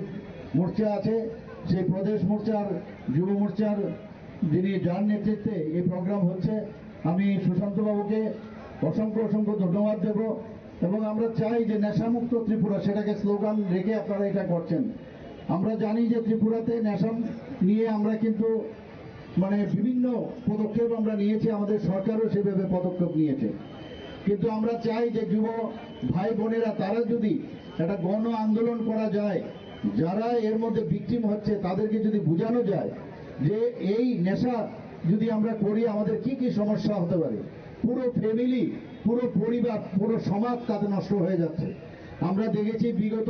মোর্চা আছে, সেই প্রদেশ মোর্চার যুব মোর্চার যিনি যার নেতৃত্বে এই প্রোগ্রাম হচ্ছে, আমি সুশান্ত বাবুকে অসংখ্য অসংখ্য ধন্যবাদ দেব। এবং আমরা চাই যে নেশামুক্ত ত্রিপুরা, সেটাকে স্লোগান রেখে আপনারা এটা করছেন। আমরা জানি যে ত্রিপুরাতে নেশা নিয়ে আমরা কিন্তু মানে বিভিন্ন পদক্ষেপ আমরা নিয়েছি, আমাদের সরকারও সেভাবে পদক্ষেপ নিয়েছে। কিন্তু আমরা চাই যে যুব ভাই বোনেরা তারা যদি একটা গণ আন্দোলন করা যায়, যারা এর মধ্যে ভিকটিম হচ্ছে তাদেরকে যদি বোঝানো যায় যে এই নেশা যদি আমরা করি আমাদের কি কি সমস্যা হতে পারে, পুরো ফ্যামিলি, পুরো পরিবার, পুরো সমাজ তাতে নষ্ট হয়ে যাচ্ছে। আমরা দেখেছি বিগত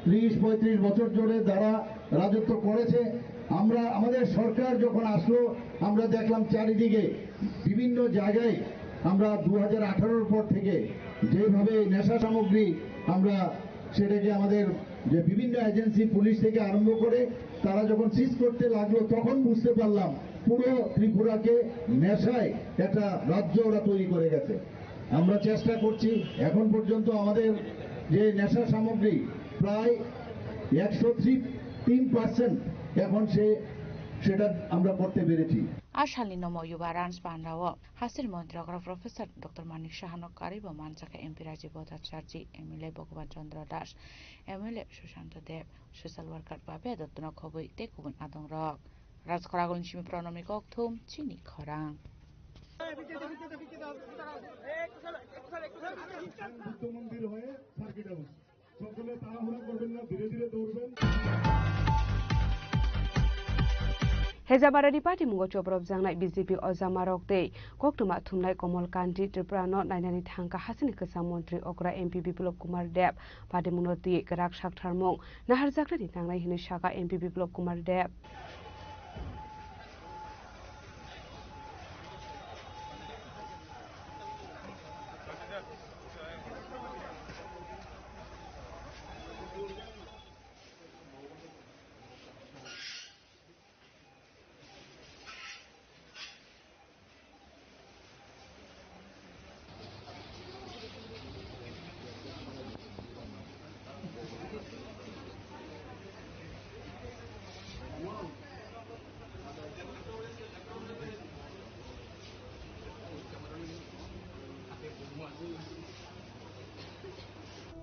ত্রিশ পঁয়ত্রিশ বছর ধরে যারা রাজত্ব করেছে, আমরা আমাদের সরকার যখন আসলো আমরা দেখলাম চারিদিকে বিভিন্ন জায়গায় আমরা দু হাজার আঠারোর পর থেকে যেভাবে নেশা সামগ্রী আমরা সেটাকে আমাদের যে বিভিন্ন এজেন্সি পুলিশ থেকে আরম্ভ করে তারা যখন সিজ করতে লাগলো তখন বুঝতে পারলাম পুরো ত্রিপুরাকে নেশায় একটা রাজ্য ওরা তৈরি করে গেছে। আমরা চেষ্টা করছি, এখন পর্যন্ত আমাদের যে নেশা সামগ্রী প্রায় একশো তিন পার্সেন্ট এখন সে সেটা আমরা করতে পেরেছি। A salni nomo Yuva Rans Pandao hasteni montri okra Professor Doctor Manik Sahano karwi bo manjakha M P Rajiv Bhattacharjee, M L A Bhagavan Chandra Das, M L A Sushanta Deb, social worker Babia Dottono khobwi tei kubun adongrok. Rajkhoragulni simi Pranami Kokthum, chini khorang. Buddha মন্দির হয়ে circuit house. সকলে তাড়াহুড়া করবেন না, ধীরে ধীরে দৌড়বেন। Hejamarani patimungo choprop jangnai B J P ojamarok tei koktwma thumnai Komol Kanti Tripura no nainani thangkha hasteni kwcham montri okra M P Biplop Kumar Deb. Patimungno twi kwrak saktharmung naharjaknani nangnai hwnwi sakha M P Biplop Kumar Deb.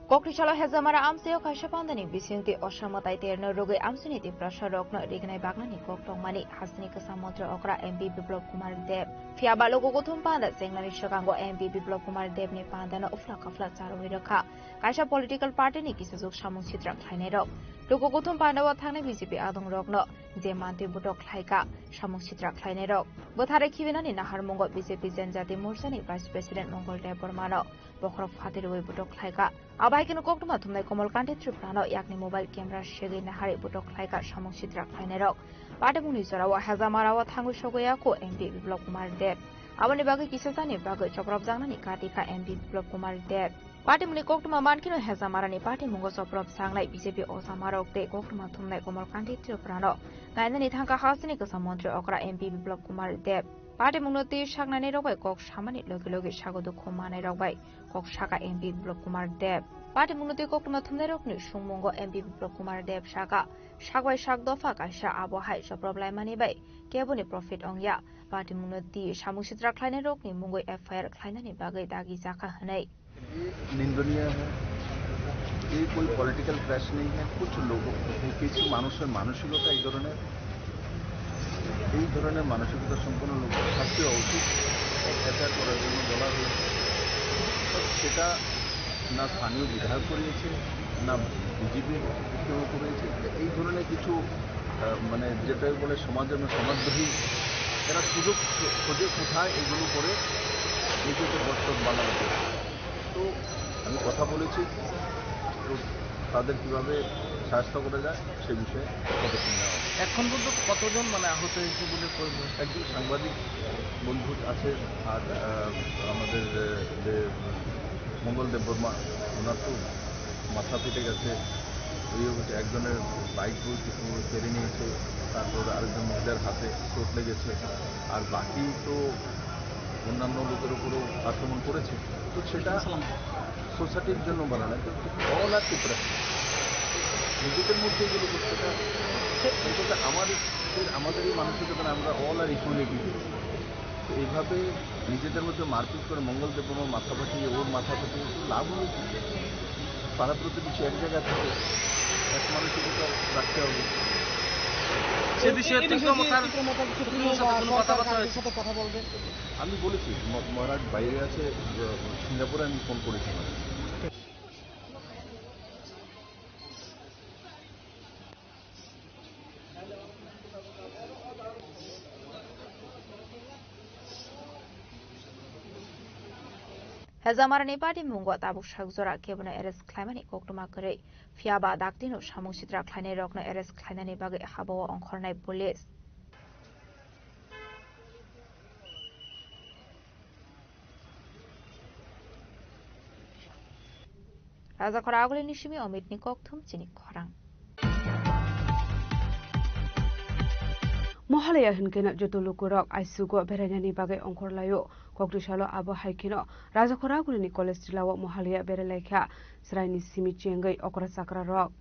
Kokri salo Hejamara amchaio kaisa pandani bisingtwi osa mwtai terno rwgwi amchaini Tiprasa rokno rignai bagnani kok tongmani hasteni kwcham montri okra M P Biplop Kumar Deb. Phiyaba luku kuthum panda chengnani swkango M P Biplop Kumar Debni pandano uphla kaphla charwi rwkha kaisa political partyni kisajuk samung sitra khlainairok. Luku kuthum pandao thangnai B J P adongrokno je mantwi butok khlaikha samung sitra khlainairok. Bwtharwi khibinani naharmungo B J P Janjati Morchani Vice President Mongol Debbarmano bokhorok phatirwi butok khlaikha. Abo hai kheno koktwma thumnai Komol Kanti Tripurano yakni mobile camera segwi naharwi butok khlaikha samung sitra khlainairok. Patimungni jorao Hejamara o thangwi sogwi ya kho M P Biplop Kumar Deb. Aboni bagwi kisa sani bagwi choprop jangnani kati kha M P Biplop Kumar Deb. Patimungni koktwma mankheno Hejamarani patimungo choprop jangnai B J P ojamarok tei koktwma thumnai Komol Kanti Tripurano nainani thangkha hasteni kwcham montri okra M P Biplop Kumar Deb. Patimungno twi saknainai rok bai kok samani logi logi sago dukhu manai rok bai kok saka M P Biplop Kumar Deb. Patimungno twi koktwma thumnai rokni sungmungo M P Biplop Kumar Deb saka, sak bai sak dopha kaisa abo hai choprop laimani bai keboni profit ongya. Patimungno twi samung sitra khlainai rokni mungwi F I R khlainani bagwi dagi jakha hwnwi। ये निंदनीय है। ये कोई political clash नहीं है। कुछ लोगों, কিছু মানুষের মানসিকতা এই ধরনের, এই ধরনের মানসিকতা সম্পন্ন লোক শাস্তি হওয়া উচিত। অত্যাচার করার জন্য বলা হয়েছে, সেটা না স্থানীয় বিধায়ক করিয়েছে, না বিজেপি কেউ করিয়েছে। এই ধরনের কিছু, আহ, মানে, যেটাই বলে সমাজের সমাজদ্রোহী, এরা সুযোগ খো-, খোঁজে কোথায় এগুলো করে নিজেদের বস্ত্র বানানো যায়। তো আমি কথা বলেছি, তো তাদের কীভাবে স্বাস্থ্য করে যায়, সে বিষয়ে পদক্ষেপ নেওয়া হবে। এখন পর্যন্ত কতজন মানে আহত হয়েছে বলে খবর? একজন সাংবাদিক বন্ধু আছে, আর আহ, আমাদের আহ, যে মঙ্গল দেব বর্মা, ওনার তো মাথা ফেটে গেছে, ওই হচ্ছে একজনের বাইক বই কিছু কেড়ে নিয়েছে, তারপর আরেকজন মহিলার হাতে চোট লেগেছে। আর বাকি তো অন্যান্য লোকের উপরও আক্রমণ করেছে। তো সেটা সোসাইটির জন্য বানানো, তো অল আর ত্রিপুরা নিজেদের মধ্যে এগুলো করছে। এটা অন্তত আমাদের, আমাদের এই মানসিকতা, আমরা অল আর ইকুয়ালিটি। তো এইভাবে নিজেদের মধ্যে মারপিট করে মঙ্গল দেব বর্মার মাথা ফাটিয়ে, ওর মাথা ফাটিয়ে তো লাভ হলো কি? পাড়া প্রতিবেশী এক জায়গা থেকে এক মানসিকতা রাখতে হবে। সে বিষয়ে এই বিষয়ে তীব্র কি মতার তীব্র মতার কিছু সুপ্রিমো সাথে বা কোনো সরকার কথাবার্তা কারোর হয়েছে? সাথে কথা বলবেন? আমি বলেছি, ম-, মহারাজ বাইরে আছে, যে সিঙ্গাপুরে আমি ফোন করেছি ওনাকে। Hejamarani party mungo tabuk sak jora kebono arrest khlaimani koktwma kwrwi. Phiya ba daktino samung sitra khlainai rokno arrest khlainani bagwi habao ongkhornai police. Rajakhora Agulini simi Omitni kokthum chini khorang. Mohalaya hinkhe no joto lukurok aisugo berainani bagwi ongkhorlaio. Kokti salo abo hai kheno Rajakhora Agulini college tilao Mohalaya berailaikha. Chwraini simi chengwi okra chakra rok.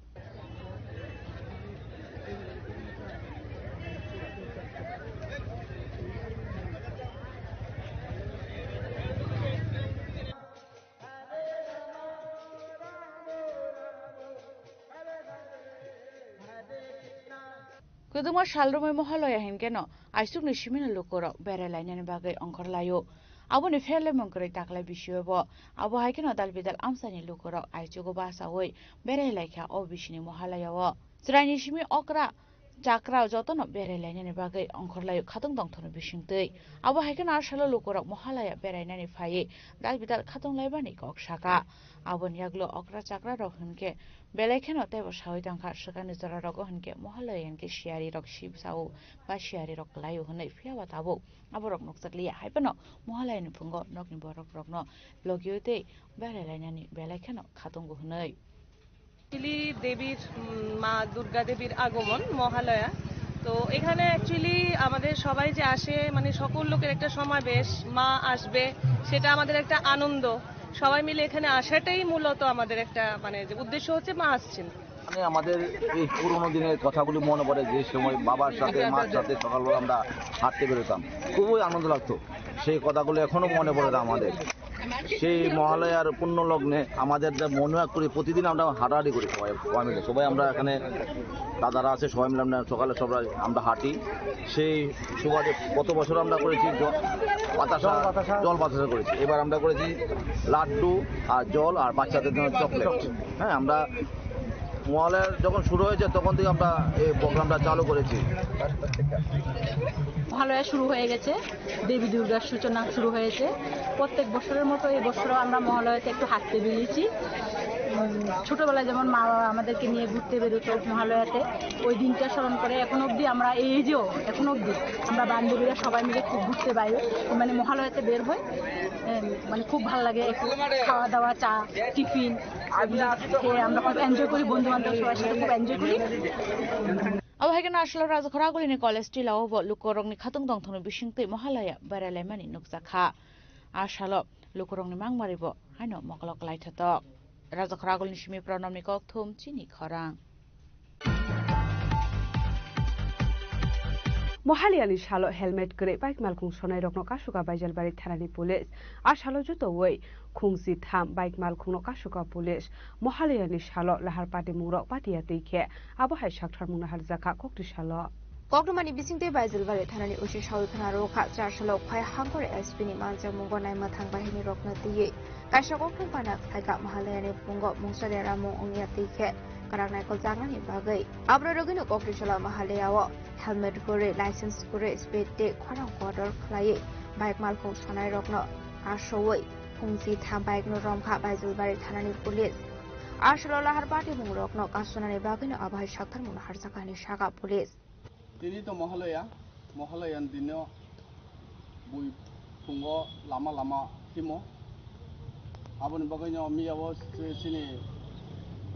Kwdwma sal romwi Mohalaya hinkhe no aisukni simino lukurok berai lainani bagwi ongkhor laio. Aboni pherlemung kwrwi taklai bisio bo. Abo hai kheno dal bidal amchaini lukurok aichugo bachaui berai laikha o bisini Mohalayao. Chwraini simi okra chakra jotono berai lainani bagwi ongkhor laio khatung tongthokni bisingtwi. Abo hai kheno a salo lukurok Mohalaya berainani phaiwi dal bidal khatung laibani kok saka. Aboni yaglo okra chakra rok hinkhe belai kheno teibo saui tongkha, swkangni jora rogo hinkhe Mohalaya hinkhe siyari rok sibsao ba siyari rok kwlaio hinwi, phiya ba tabuk aborok nukjakliya. Hai phano Mohalayani phungo nokni borok rokno logiyo tei berai lainani belai kheno khatungo hinwi. Actually দেবীর, উম, মা দুর্গা দেবীর আগমন মহালয়া। তো এখানে অ্যাকচুয়ালি আমাদের সবাই যে আসে, মানে, সকল লোকের একটা সমাবেশ, মা আসবে, সেটা আমাদের একটা আনন্দ। সবাই মিলে এখানে আসাটাই মূলত আমাদের একটা, মানে, যে উদ্দেশ্য হচ্ছে মা আসছেন। মানে, আমাদের এই পুরোনো দিনের কথাগুলি মনে পড়ে, যে সময় বাবার সাথে, মার সাথে সকালবেলা আমরা হাঁটতে বেরোতাম, খুবই আনন্দ লাগতো। সেই কথাগুলো এখনো মনে পড়ে না আমাদের। সেই মহালয়ার পুণ্য লগ্নে আমাদের যে মনে হয় করি, প্রতিদিন আমরা হাঁটাহাঁটি করি সবাই, সবাই মিলে। সবাই আমরা এখানে দাদারা আছে, সবাই মিলে আমরা সকালে সবাই আমরা হাঁটি। সেই সুবাদে গত বছর আমরা করেছি জ-, বাতাসা, জল বাতাসা। জল বাতাসা করেছি। এবার আমরা করেছি লাড্ডু আর জল আর বাচ্চাদের জন্য চকলেট। হ্যাঁ, আমরা মহালয়া যখন শুরু হয়েছে, তখন থেকে আমরা এই প্রোগ্রামটা চালু করেছি। মহালয়া শুরু হয়ে গেছে, দেবী দুর্গার সূচনা শুরু হয়েছে। প্রত্যেক বছরের মতো এই বছরও আমরা মহালয়াতে একটু হাঁটতে বেরিয়েছি। উম, ছোটবেলায় যেমন মা বাবা আমাদেরকে নিয়ে ঘুরতে বেরোতো মহালয়াতে, ওই দিনটা স্মরণ করে এখন অবধি আমরা এই এজেও, এখন অবধি আমরা বান্ধবীরা সবাই মিলে খুব ঘুরতে বাইরে, মানে মহালয়াতে বের হই। এম, মানে খুব ভালো লাগে, একটু খাওয়া দাওয়া, চা, টিফিন, এগুলো খেয়ে আমরা খুব এনজয় করি, বন্ধু বান্ধব সবার সাথে খুব এনজয় করি। Abo hai kheno a salo Rajakhora Agulini college tilao bo lukurokni khatung tongthokni bisingtwi Mohalaya berai laimani nukjakha. A salo lukurokni mangmari bo haino mokolo kwlai thotok. Rajakhora Agulini simi Pranamni kokthum chini khorang. Mohaliyani salo helmet kwrwi bike malkhung sonai rokno kasuka Baijalbari thanani police. A salo jotowi khungsi tham bike malkhungno kasuka police. Mohaliyani salo lahar patimungrok patiya twi khe abo hai saktharmung naharjakha kokti salo. Koktwmani bisingtwi Baijalbari thanani O C Sawi khna rwkha, char salo Khwai Hangkhor S P ni manjakmungo naima thang bahini rokno twiwi kaisa koktwma pana khlaikha. Mahalaya ni phungo mungsa deramung wngya twi khe kwrak naikol jaknani bagwi. Abro rwgwino kokri chwla Mahalaya o helmet kwrwi, license kwrwi, speed tei khorang kotor khlaiwi bike malkhung sonai rokno asowi phungsi tham bike no romkha Baijalbari thanani police. Aswk lahar patimungrokno kasunani bagwino abohai saktharmungno harjakha hinwi sakha police. Tini to Mahalaya, Mahalaya ni dino bui phungo lama lama himo. Aboni bagwino miyao se-, chini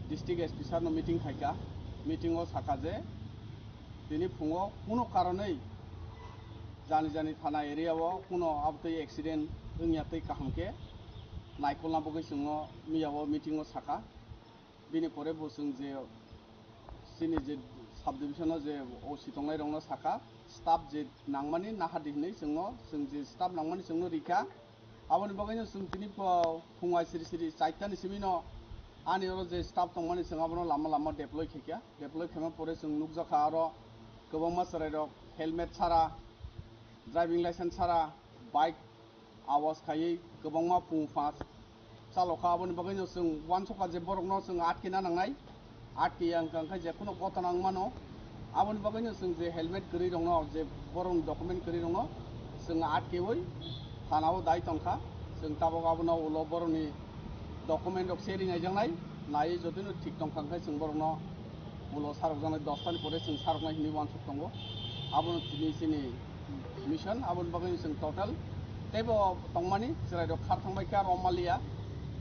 district S P sir no meeting khaikha. Meeting o sakha je tini phungo kuno karonwi jani jani thana area o kuno abtwi accident wngya twi kaham khe naikolna bagwi chwngno miyao meeting o sakha. Bini pore bo chwng je chini je sub division o je O C tongnai rokno sakha, staff je nangmani nahadi hinwi chwngno, chwng je staff nangmani chwngno rikha. Aboni bagwino chwng tini pho phungai siri siri chaitani simino ani oro je staff tongmani chwng abono lama lama deploy khaikha. Deploy khaima pore chwng nukjakha aro kwbangma chwrairok helmet sara, driving license sara, bike awas khaiwi kwbangma pung phas chalokha. Aboni bagwino chwng uansukha je borokno chwng atkena nangnai, atkeya wngkha khe je kheno gotona wngmano. Aboni bagwino chwng je helmet kwrwi rokno, je borokni document kwrwi rokno chwng atkewi thanao dai tongkha. Chwng tabuk abono ulo borokni document rok se rinaijaknai, naiwi jotino thik tongkha khe chwng borokno ulo sarokjaknai, dos tani pore chwng saroknai hinwi uansuk tongo. Abono tini chini mission, aboni bagwi chwng total teibo tongmani chwrairok khar thangbai kha romaliya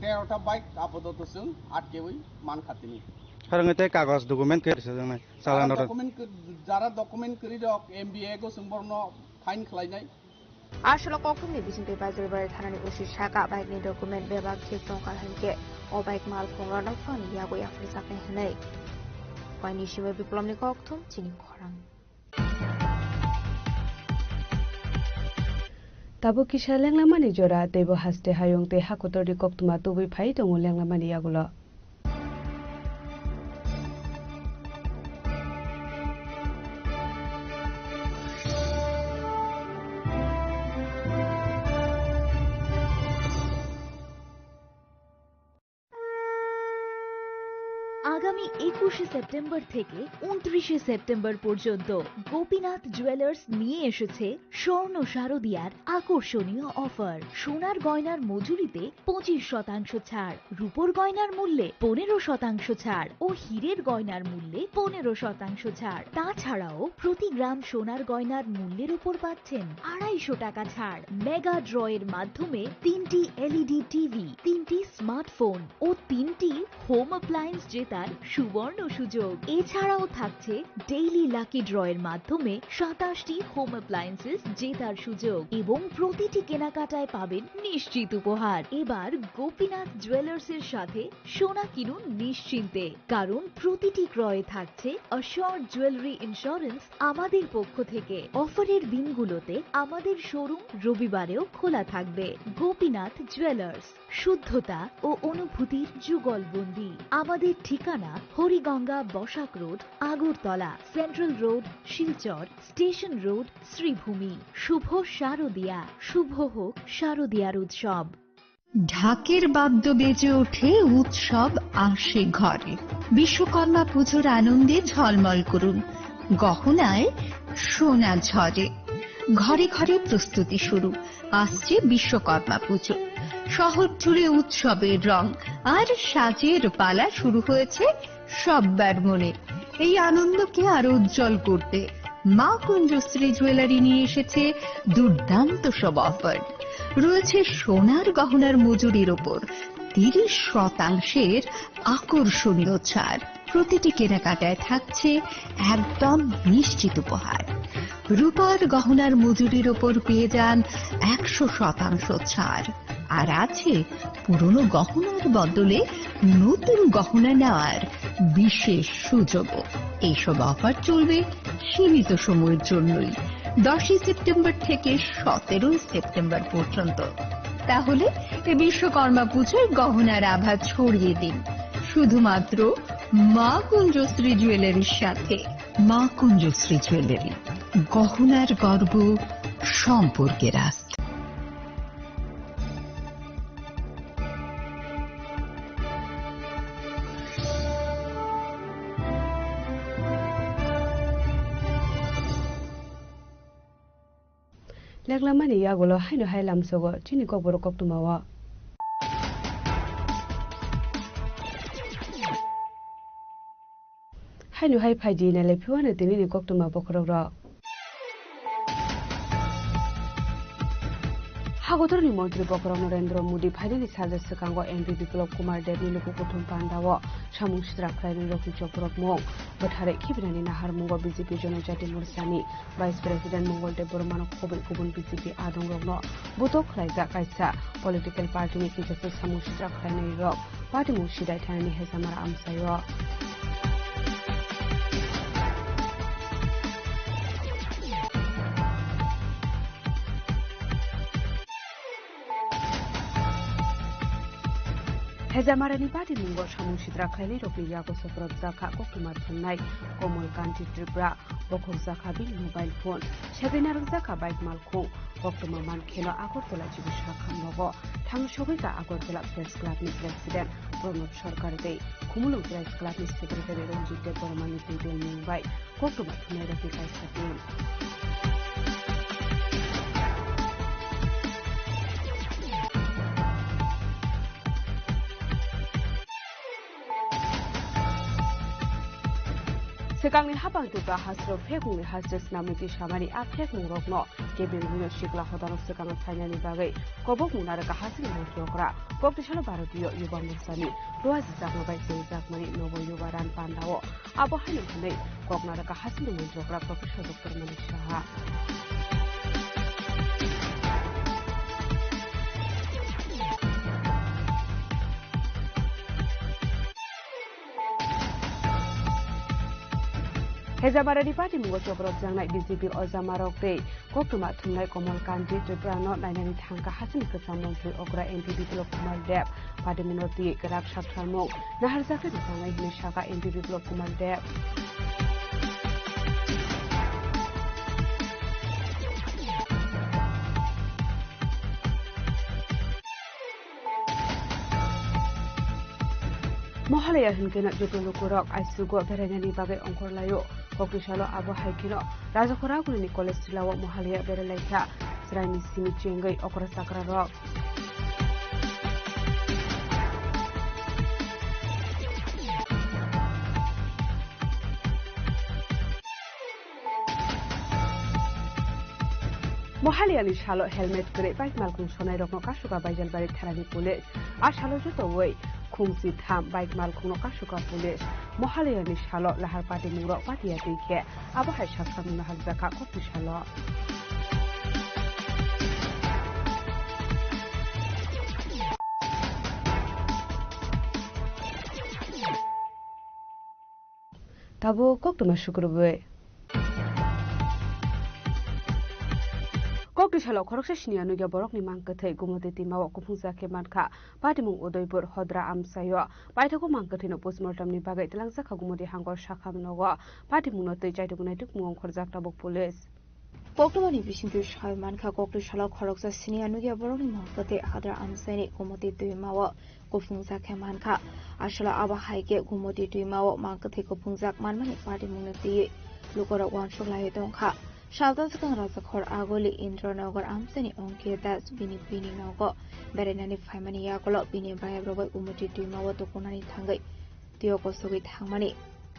terota bike apatot chwng atkewi mankha tini. Harang tei kagoj document khe rwchapjaknai, chalano rok. Document khe, jara document kwrwi rok M B A go chwng borokno fine khlainai. Aswk kokthumni bisingtwi Bajaribari thanani O C sakha bike ni document bebak thik tongkha hinkhe o bike malkhungrokno phano yago yapharjaknai hinwi. Waini simi Biplomni kokthum chini khorang. Tabuk kisa lenglamani jora, teibo haste hayung tei hakotorni koktwma tubui phai tongo lenglamani yagulo. আগামী একুশে সেপ্টেম্বর থেকে ঊনত্রিশে সেপ্টেম্বর পর্যন্ত গোপীনাথ জুয়েলার্স নিয়ে এসেছে স্বর্ণ শারদিয়ার আকর্ষণীয় অফার। সোনার গয়নার মজুরিতে পঁচিশ শতাংশ ছাড়, রূপোর গয়নার মূল্যে পনেরো শতাংশ ছাড় ও হীরের গয়নার মূল্যে পনেরো শতাংশ ছাড়। তাছাড়াও প্রতি গ্রাম সোনার গয়নার মূল্যের উপর পাচ্ছেন আড়াইশো টাকা ছাড়। মেগা ড্রয়ের মাধ্যমে তিনটি এলইডি টিভি, তিনটি স্মার্টফোন ও তিনটি হোম অ্যাপ্লায়েন্স জেতার সুবর্ণ সুযোগ। এছাড়াও থাকছে ডেইলি লাকি ড্রয়ের মাধ্যমে সাতাশটি হোম অ্যাপ্লায়েন্সেস জেতার সুযোগ এবং প্রতিটি কেনাকাটায় পাবেন নিশ্চিত উপহার। এবার গোপীনাথ জুয়েলার্সের সাথে সোনা কিনুন নিশ্চিন্তে, কারণ প্রতিটি ক্রয়ে থাকছে অ্যাসিওরড জুয়েলারি ইন্স্যুরেন্স আমাদের পক্ষ থেকে। অফারের দিনগুলোতে আমাদের শোরুম রবিবারেও খোলা থাকবে। গোপীনাথ জুয়েলার্স, শুদ্ধতা ও অনুভূতির যুগলবন্দি। আমাদের ঠিকানা Hariganga Basak road, Agartala, central road, Silchar, station road, Sribhumi. শুভ শারদিয়া, শুভ হোক শারদিয়ার উৎসব। ঢাকের বাদ্য বেজে ওঠে, উৎসব আসে ঘরে। বিশ্বকর্মা পুজোর আনন্দে ঝলমল করুন, গহনায় সোনা ঝরে। ঘরে ঘরে প্রস্তুতি শুরু, আসছে বিশ্বকর্মা পুজো। শহর জুড়ে উৎসবের রং আর সাজের পালা শুরু হয়েছে সব্বার মনে। এই আনন্দকে আরো উজ্জ্বল করতে মা কুঞ্জশ্রী জুয়েলারি নিয়ে এসেছে দুর্দান্ত সব অফার। রয়েছে সোনার গহনার মজুরির ওপর তিরিশ শতাংশের আকর্ষণীয় ছাড়। প্রতিটি কেনাকাটায় থাকছে একদম নিশ্চিত উপহার। রূপার গহনার মজুরির ওপর পেয়ে যান একশো শতাংশ ছাড়। আর আছে পুরনো গহনার বদলে নতুন গহনা নেওয়ার বিশেষ সুযোগও। এইসব অফার চলবে সীমিত সময়ের জন্যই, দশই সেপ্টেম্বর থেকে সতেরোই সেপ্টেম্বর পর্যন্ত। তাহলে এ বিশ্বকর্মা পুজোয় গহনার আভা ছড়িয়ে দিন শুধুমাত্র মা কুঞ্জশ্রী জুয়েলারির সাথে। মা কুঞ্জশ্রী জুয়েলারি, গহনার গর্ব, সম্পর্কের আস্থা। Leklamani yagulo haino hai lamsogo chini kokborok koktwmao. Haino hai phaidi nailai phiwano tinini koktwma bokhorok rok. Hagotorni montri bokhorok Narendra Modi phainani salsa swkango M P Biplab Kumar Debni luku kuthum pandao samung sitra khlainai rokni choprokmung bwtharwi khibinani naharmungo B J P Jonojati Morchani Vice President Mongol Debbarmano khobwi kubun B J P adongrokno butok khlaijak kaisa political party ni kichacha samung sitra khlainai rok. Patimung sidai thanani Hezamara amchaio. Hezamarani patimungo samung sitra khlainairokni yago sokorobjakha koktwma thumnai Komol Kanti Tripura, bokhokjakha bini mobile phone, segwi narwkjakha bike malkhung. Koktwma mankheno Agartala Jibu Sakham nogo thang sogwikha Agartala Press Club ni President Pranab Sarkar tei Khumulwng Press Club ni Secretary Ranjit Debbarma ni twi dol mung bai koktwma thumnairokni kaisa team. Swkangni hapang tubra hasro phekmungni hasre snamwi twi samani a phekmungrokno kebengwino sikla hodano swkango phainani bagwi kobokmung narwkha hasini montri okra. Koktisalo Bharatiyo Yuba Morchani luajijakma bai chengjakmani nobo Yuba Ran pandao. Abo haino hwnwi kok narwkha hasini montri okra Professor Doctor Manik Saha. Hezamarani patimungo choprobjaknai B J P ojamarok tei koktwma thumnai Komol Kanti Tripurano nainani thangkha hasini kwcham montri okra M P Biplab Kumar Deb. Patimungno twi kwrak sak salmung naharjaknai rwchangnai hwnwi sakha M P Biplab Kumar Deb. Mohalaya hinkheno joto lukurok aisugo berainani bagwi ongkhorlaio. Koktisalo abo hai kheno Rajakhor Agulini College Tilao Mohalaya berailaikha chwraini simi chengwi okra chakrarok. Mohaliyani salo helmet kwrwi bike malkhung sonairokno kasuka Baijalbari thanani police. A salo jotowi khungsi tham bike malkhungno kasuka police. Mohaliyani salo lahar patimungrok patiya twi khe abo hai saksamungno hakjakha kokni salo. Tabuk koktwma sukrubwi. Kokni salo khoroksa siniya nukya borokni mang kwthwi Gumoti twimao kuphungjak khe mankha. Patimung Udaipur Hodra amchaio paithago mang kwthwino postmortemni bagwi twlangjakha Gumoti hangor sakham nogo. Patimungno twi chaituknai tukmung ongkhorjak tabuk police. Koktwmani bisingtwi sai mankha, kokni salo khoroksa siniya nukya borokni mang kwthwi Hodra amchaini Gumoti twimao kuphungjak khe mankha. Aswla abo hai khe Gumoti twimao mang kwthwi kuphungjak manmani patimungno twiwi lukurok uansuk laiwi tongkha. Salta swkang Rajakhor Aguli Indranagar amchaini Ongkir Das bini bini nogo berainani phaimani yagulo bini bayap rogwi Gumoti twimao tukunani thangwi twiyo kosogwi thangmani.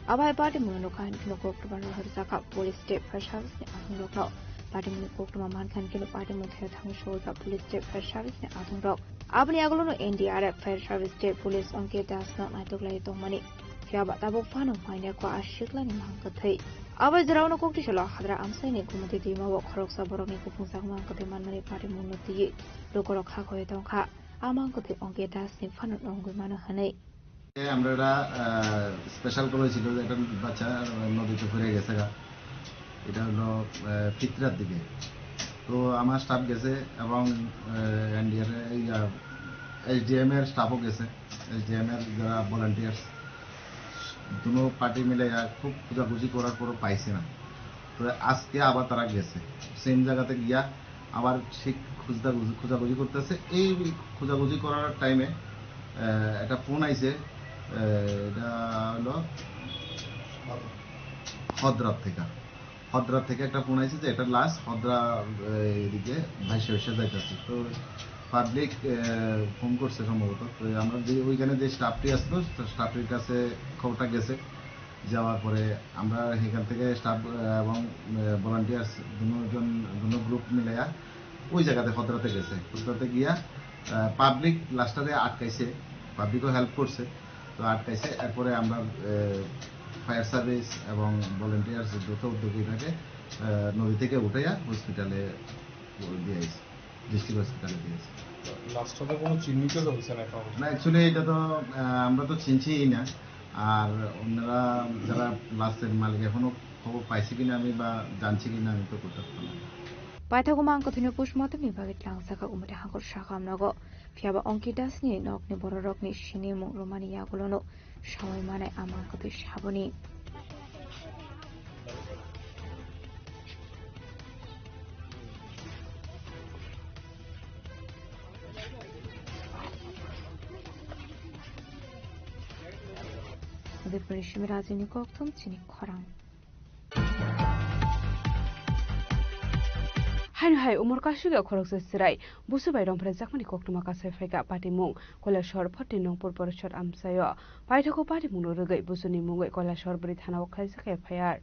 Abo hai patimungno nukha hinkheno koktwma rohorjakha police tei fire service ni adongrokno. Patimungni koktwma mankha hinkheno patimung thero thangwi sojak police tei fire service ni adongrok. Aboni agulono N D R F, fire service tei police Ongkir Das no naitok lai tongmani. Phiya ba tabuk phano mainya kho a siklani mang kwthwi. Abo jorao no kokti salo Hodra amchaini Gumoti twimao khoroksa borokni kuphungjak mang kwthwi manmani patimungno twiwi lukurok kha khoi tongkha. A mang kwthwi Ongkir Das ni phano nongwi mano hwnwi. এ, আমরা এটা, আহ, special call হয়েছিল যে একটা বাচ্চা, আহ, নদীতে পড়ে গেছে গা। এটা হলো, আহ, ফিতরার দিকে। তো আমার স্টাফ গেছে এবং, আহ, এনডিআর, এই, আহ, এসডিএম এর স্টাফও গেছে। এসডিএম এর যারা ভলান্টিয়ার্স, দুনো পার্টি মিলে, আহ, খুব খোঁজাখুঁজি করার পরও পাইছে না। তো আজকে আবার তারা গেছে, সেম জায়গাতে গিয়া আবার ঠিক খুঁজতাখুঁজি, খোঁজাখুঁজি করতেছে। এই খোঁজাখুঁজি করার টাইমে, আহ, একটা ফোন আইছে, আহ, এটা হলো হদ্রা থেকে। হদ্রা থেকে একটা ফোন আইছে যে একটা লাশ হদ্রা, আহ, এদিকে ভাইসা ভাইসা যাইতেছে। তো পাবলিক, আহ, ফোন করছে সম্ভবত। তো আমরা যে ওইখানে যে স্টাফটি আসলো, তো স্টাফটির কাছে খবরটা গেছে। যাওয়ার পরে আমরা এখান থেকে স্টাফ এবং ভলান্টিয়ার্স দুজন দুনো গ্রুপ মিলাইয়া ওই জায়গাতে খতরাতে গেছে। খতরাতে গিয়া পাবলিক লাস্টারে আটকাইছে, পাবলিকও হেল্প করছে। তো আটকাইছে, এরপরে আমরা ফায়ার সার্ভিস এবং ভলান্টিয়ার্স যৌথ উদ্যোগে এটাকে নদী থেকে উঠাইয়া হসপিটালে দিয়ে আইছি, ডিস্ট্রিক্ট হসপিটালে দিয়ে আইছি। লাস্টে তো কোনো চিহ্নিত তো হয়েছে না এখন? না, অ্যাকচুয়ালি এটা তো আহ, আমরা তো চিনছিই না। আর ওনারা যারা লাস্টের মালিক, এখনো খবর পাইছি কিনা আমি বা জানছি কিনা আমি তো করতে পারতাম না। Paithakgo mang kwthwino postmortemni bagwi tlangsakha Umari Hangkor sakha amnogo. Phiyaba Ongki Dasni nokni bororokni sinimung romani yagulono sawi manai a mang kwthwi saboni. Udaipurni Simirajini kokthum chini khorang. Haino hai umor kasugya khoroksa chwrai busu bai romphrejakmani koktwma kasai phaikha patimung Koilashahar forty nong pur porishod amchaio. Paithago patimungno rwgwi busuni mungwi Koilashahar bwrwi thanao khlaijak F I R.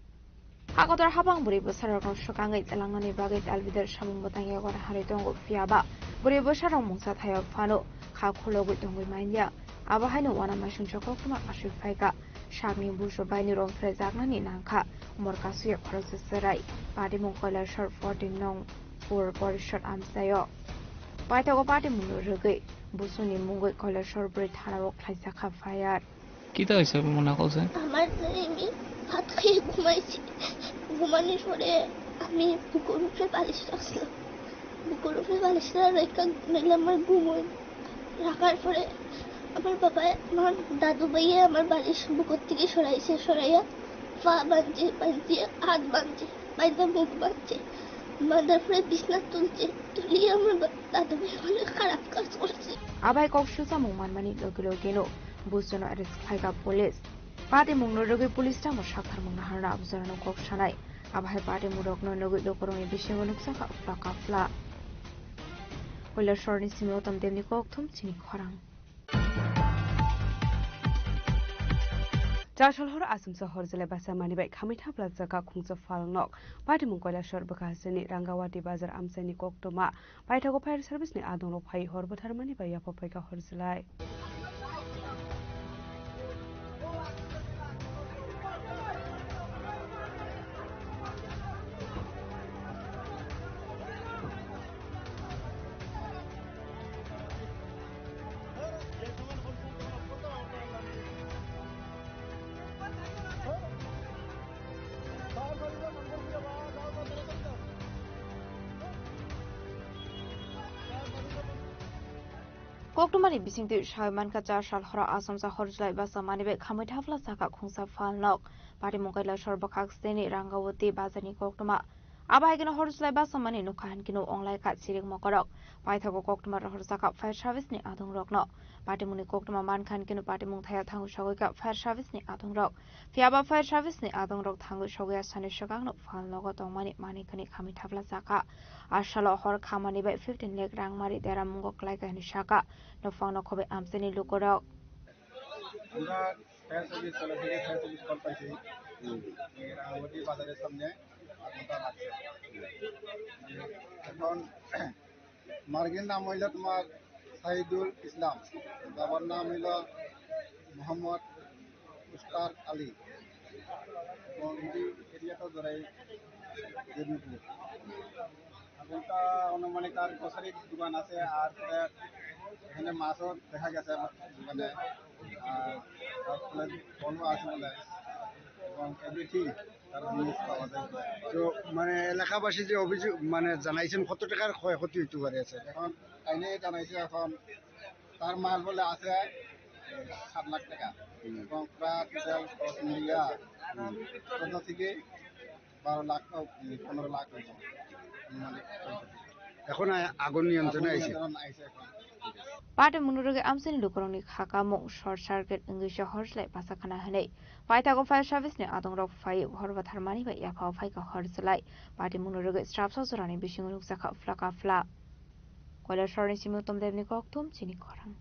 Hakotor habang bwrwi bwsarokno swkangwi tlangnani bagwi talbidar samung bwtang yago harwi tongo, phiyaba bwrwi bwsarok mungsa thaio phano kha khulogwi tongwi manya. Abo haino uanamasingcha koktwma aswk phaikha. Sakni busu baini romphrejaknani nangkha umor kasugya khoroksa chwrai. Patimung Koilashahar forty nong pur porishod amchaio. Paithago patimungno rwgwi busuni mungwi Koilashahar bwrwi thanao khlaijakha F I R. কিতা হৈছে আপোনাৰ কওকচোন? আমার তো এমনি ভাত খেয়ে ঘুমাইছি, ঘুমানোর পরে আমি বুকের উপরে বালিশ রাখছিলাম, বুকের উপরে বালিশটা রেখে নিলে আমার ঘুম হয়। রাখার পরে আমার বাবা, আমার দাদু ভাইয়ে আমার বালিশ বুকের থেকে সরাইছে, সরাইয়া পা বাঁধছে, বাঁধছে হাত বাঁধছে, বাঁধা মুখ বাঁধছে, বাঁধার পরে বিছনা তুলছে, তুলিয়ে আমার বা-, দাদু ভাই অনেক খারাপ কাজ করছে। Abai kok susamung manmani logi logino busuno arrest khlaikha police. Patimungno rwgwi police tamo saktharmung naharna abujorano kok sanai. Abahai patimung rokno nugwi lukurokni bisingo nukjakha phlaka phla. Koilashahar ni simi Uttam Debni kokthum chini khorang. Chasal horo Assamsa hor jilai basa mani bai khamwi thapla jaka khungsa phalnok. Patimung Koilashahar bwkha hasini Rangawati bazar amchaini koktwma. Paithago fire service ni adongrok phai hor bwtharmani bai yapha phaikha hor jilai. Koktwmani bisingtwi sawi mankha, chasal horo Assamsa hor jilai basa mani bai khamwi thapla jaka khungsa phalnok. Patimung Koilashahar bwkhak sini Rangawati bazarni koktwma. Abo hai kheno hor jilai basa mani nukha hankhe no onglaikha chirik mokorok. Paithago koktwma rohorjakha fire service ni adongrokno. Patimungni koktwma mankha hankhe no patimung thaya thangwi sogwikha fire service ni adongrok. Phiyaba fire service ni adongrok thangwi sogwi asani swkangno phalnogo tongmani manikhani khamwi thapla jakha. Asalo hor khamani bai fifteen lakh rang mari deramungo klaikha hinwi sakha nophangno khobwi amchaini lukurok. আমরা fire service, চলে থেকে fire service call পাইছি। এই রাঙামাটি বাজারের সামনে আগুনটা লাগছে। এখন মার্গের নাম হইলো তোমার সাইদুল ইসলাম, বাবার নাম হইলো মোহাম্মদ মুস্তাক আলী। এবং এই এরিয়াটা ধরে দেবীপুর। এখন তা আনুমানিক তার গ্রোসারি দোকান আছে, আর পরে এখানে মাছও দেখা গেছে আমার দোকানে, আর তারপরে বনও আছে বলে, এবং এভরিথিং তার জিনিস পাওয়া যায়। তো মানে এলাকাবাসী যে অভিযোগ মানে জানাইছেন, কত টাকার ক্ষয়ক্ষতি হইতে পারে আছে? এখন তাই নিয়ে জানাইছে, এখন তার মাল বলে আছে সাত লাখ টাকা, এবং প্রায় টোটাল খরচ মিলিয়া চোদ্দ থেকে বারো লাখ, ও, পনেরো লাখ হয়েছে। মানে, এখন আ-, আগুন নিয়ন্ত্রণে আগুন আইছে। নিয়ন্ত্রণ আইছে এখন। Patimungno rwgwi amchaini lukurokni kha kamung short circuit wngwi se hor jilai basa khna hwnwi. Paithago fire service ni adongrok phai hor bwtharmani bai yaphao phaikha hor jilai. Patimungno rwgwi srapsa jorani bisingo nukjakha phlaka phla. Koilashahar ni simi Uttam Debni kokthum chini khorang.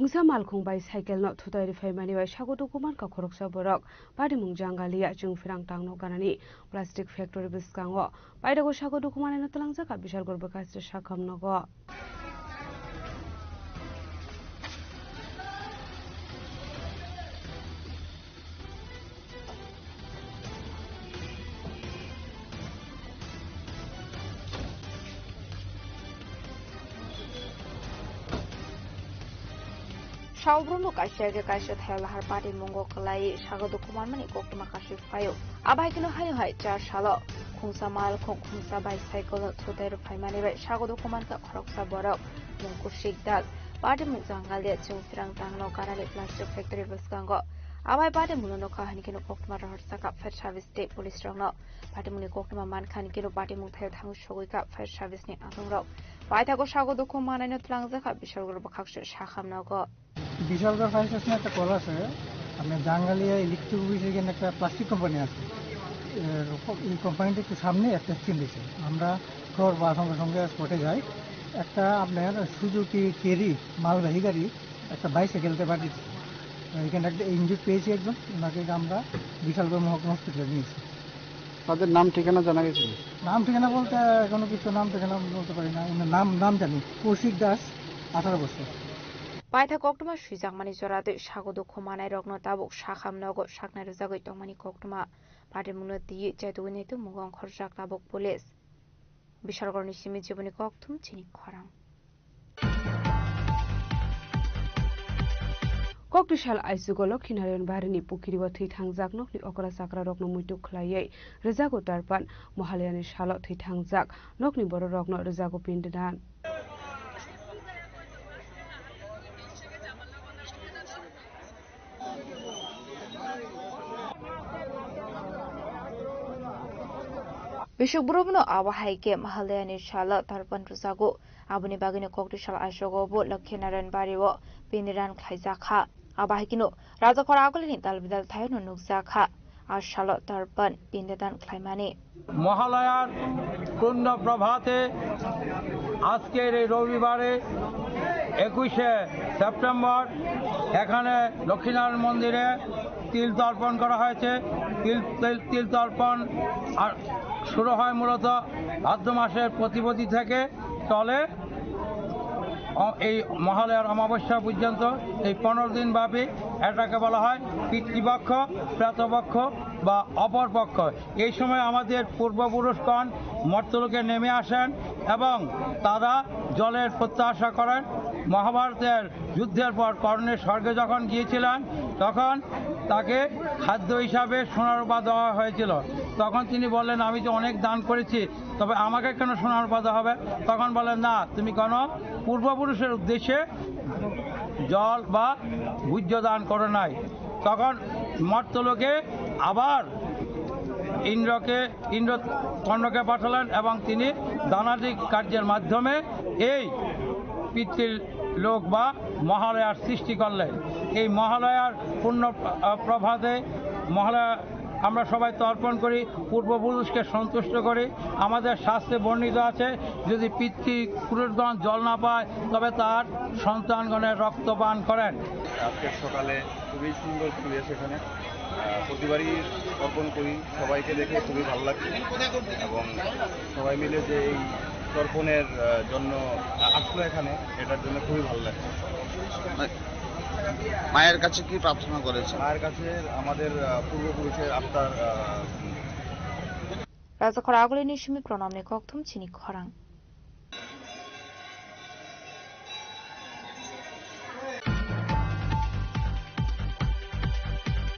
Khungsa malkhung bai cycle no thutai rwphaimani bai sago dukuman kha khoroksa borok. Patimung Jangalia Chwngphrang tangno ganani plastic factory bwskango paithago sago dukumanai no twlangjak kha Bishalgarh bwkhaste sakham nogo. Saobrumno kaisa age kaisa thayalahar patimung o kwlai sago dukumanmani koktwma kasui phaio. Abai kheno haino hai char salo khungsa malkhung khungsa bai cycle no thutai rwphaimani bai sago dukuman kha khoroksa borok mung Kushik Das. Patimung Jangalia Chwngphrang tangno ganani plastic factory bwskango. Abai patimungno nokha haino kheno koktwma rohorjak kha fire service tei police rokno. Patimungni koktwma mankha haino kheno patimung thaio thangwi sogwi kha fire service ni adongrok. Paithago sago dukumanai no twlangjak kha Bishalgarh bwkhaste sakham nogo. Bishalgarh fire স্টেশনে একটা কল আছে, আপনার জাঙ্গালিয়া ইলেকট্রিক অফিসে এখানে একটা plastic company আছে। এর ক-, এই কোম্পানিটা একটু সামনে একটা অ্যাক্সিডেন্ট হয়েছে। আমরা খবর পাওয়ার সঙ্গে সঙ্গে স্পটে যাই। একটা আপনার সুজুকি কেরি মালবাহী গাড়ি একটা বাইসাইকেলতে পাঠিয়েছে। এখানে একটা ইনজুর্ড পেয়েছি একজন, ওনাকে আমরা বিশালগড় মহকুমা হসপিটালে নিয়েছি। তাদের নাম ঠিকানা জানা গেছে? নাম ঠিকানা বলতে এখনো কিছু নাম ঠিকানা বলতে পারি না। ওনার নাম, নাম জানি, কৌশিক দাস, আঠারো বছর। Paithak koktwma swijakmani jora tei sago dukhu manai rokno tabuk sakham nogo saknai rwjagwi tongmani koktwma. Patimungno twiwi chaitugwi naitukmungo ongkhorjak tabuk police. Bishalgarhni simi Jiboni Kokthum chini khorang. Koktisal aisugo Lokhinarayan Barini pukiri o thwi thangjak nokni okra chakra rokno muitu khwlaiwi rwjago tarpan. Mohalayani salo thwi thangjak nokni borok rokno rwjago pindadan. Bisuk Brumno abo hai khe Mahalayani salo tarpan rwjago. Aboni bagwino Koktisal aisogo bo Lokhinarayan Bario pindadan khlaijak kha. Abo hai kheno Rajakhor Agulini dalbidal thaiono nukjak kha. A salo tarpan pindadan khlaimani. মহালয়ার পূর্ণ প্রভাতে আজকের এই রবিবারে একুশে সেপ্টেম্বর এখানে লক্ষ্মীনারায়ণ মন্দিরে তিল তর্পণ করা হয়েছে। তিল, তিল, তিল তর্পণ আর শুরু হয় মূলত ভাদ্র মাসের প্রতিপদি থেকে চলে অ-, এই মহালয়ার অমাবস্যা পর্যন্ত এই পনেরো দিন ব্যাপী এটাকে বলা হয় পিতৃপক্ষ, প্রেতপক্ষ বা অপরপক্ষ। এই সময় আমাদের পূর্বপুরুষগণ মর্ত্যলোকে নেমে আসেন এবং তারা জলের প্রত্যাশা করেন। মহাভারতের যুদ্ধের পর কর্ণের স্বর্গে যখন গিয়েছিলেন, তখন তাকে খাদ্য হিসাবে সোনার রূপা দেওয়া হয়েছিল। তখন তিনি বললেন, "আমি তো অনেক দান করেছি, তবে আমাকে কেন সোনার রূপা দেওয়া হবে?" তখন বলেন, "না, তুমি কোনো পূর্বপুরুষের উদ্দেশ্যে জল বা ভোজ্য দান করো নাই।" তখন মর্ত্যলোকে আবার ইন্দ্রকে, ইন্দ্র কর্ণকে পাঠালেন এবং তিনি দানাদি কার্যের মাধ্যমে এই পিতৃলোক বা মহালয়ার সৃষ্টি করলেন। এই মহালয়ার পূর্ণ, আহ, প্রভাতে মহালয়া আমরা সবাই তর্পণ করি, পূর্বপুরুষকে সন্তুষ্ট করি। আমাদের শাস্ত্রে বর্ণিত আছে, যদি পিতৃপুরুষগণ জল না পায়, তবে তার সন্তানগণের রক্তপান করেন। আজকের সকালে খুবই সুন্দর পরিবেশ এখানে। আহ, প্রতিবারই তর্পণ করি, সবাইকে দেখে খুবই ভালো লাগছে এবং সবাই মিলে যে এই তর্পণের, আহ, জন্য আ-, আসলো এখানে, এটার জন্য খুবই ভালো লাগছে। মা-, মায়ের কাছে কি প্রার্থনা করেছে? মায়ের কাছে আমাদের, আহ, পূর্বপুরুষের আত্মার, আহ, Rajakhor Agulini simi Pranamni Kokthum chini khorang.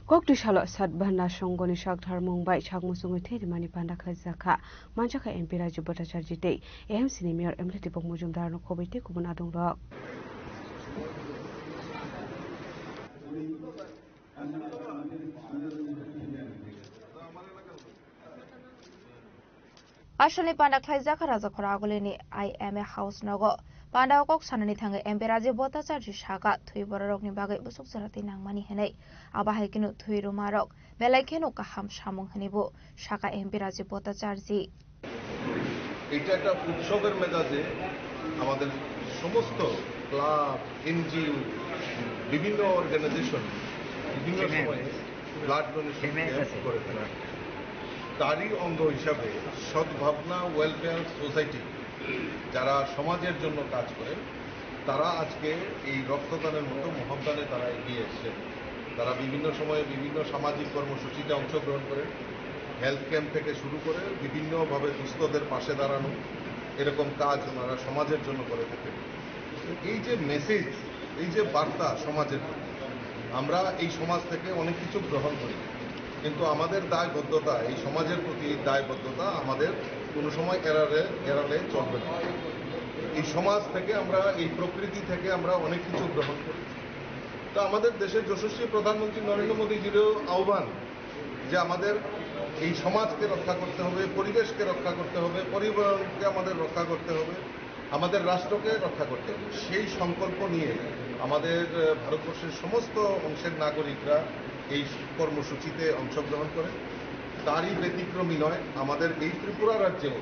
Koktisalo Satbhanna Songhoni sakthar mung bai sak muchungwi thwi rwmani panda khlaijak kha. Manjakha M P Rajiv Bhattacharjee tei A M C ni Mayor M L A Deepak Majumdar no khobwi tei kubun adongrok. Asalni panda khlaijak kha Rajakhor Agulini I M A house nogo. Panda o kok sanani thangwi M P Rajiv Bhattacharjee saka thwi bororokni bagwi bwswk jora twi nangmani hwnwi. Abo hai kheno thwi rwmarok belai kheno kaham samung hwnwi bo saka M P Rajiv Bhattacharjee. এটা একটা উৎসবের মেজাজে আমাদের সমস্ত club, NGO, বিভিন্ন অর্গানাইজেশন বিভিন্ন সময়ে blood donation camp করে থাকে। তারই অঙ্গ হিসাবে সদ্ভাবনা ওয়েলফেয়ার সোসাইটি, যারা সমাজের জন্য কাজ করেন, তারা আজকে এই রক্তদানের মতো মহাদানে তারা এগিয়ে এসেছেন। তারা বিভিন্ন সময়ে বিভিন্ন সামাজিক কর্মসূচিতে অংশগ্রহণ করেন। হেলথ ক্যাম্প থেকে শুরু করে বিভিন্নভাবে দুস্থদের পাশে দাঁড়ানো, এরকম কাজ ওনারা সমাজের জন্য করে থাকেন। এই যে মেসেজ, এই যে বার্তা সমাজের প্রতি, আমরা এই সমাজ থেকে অনেক কিছু গ্রহণ করি, কিন্তু আমাদের দায়বদ্ধতা, এই সমাজের প্রতি দায়বদ্ধতা আমাদের কোনো সময় এড়ালে, এড়ালে চলবে না। এই সমাজ থেকে আমরা, এই প্রকৃতি থেকে আমরা অনেক কিছু গ্রহণ করি। তো আমাদের দেশের যশস্বী প্রধানমন্ত্রী নরেন্দ্র মোদীজিরও আহ্বান যে আমাদের এই সমাজকে রক্ষা করতে হবে, পরিবেশকে রক্ষা করতে হবে, পরিবারকে আমাদের রক্ষা করতে হবে, আমাদের রাষ্ট্রকে রক্ষা করতে হবে। সেই সংকল্প নিয়ে আমাদের, আহ, ভারতবর্ষের সমস্ত অংশের নাগরিকরা এই কর্মসূচিতে অংশগ্রহণ করে। তারই ব্যতিক্রমী নয়, আমাদের এই ত্রিপুরা রাজ্যেও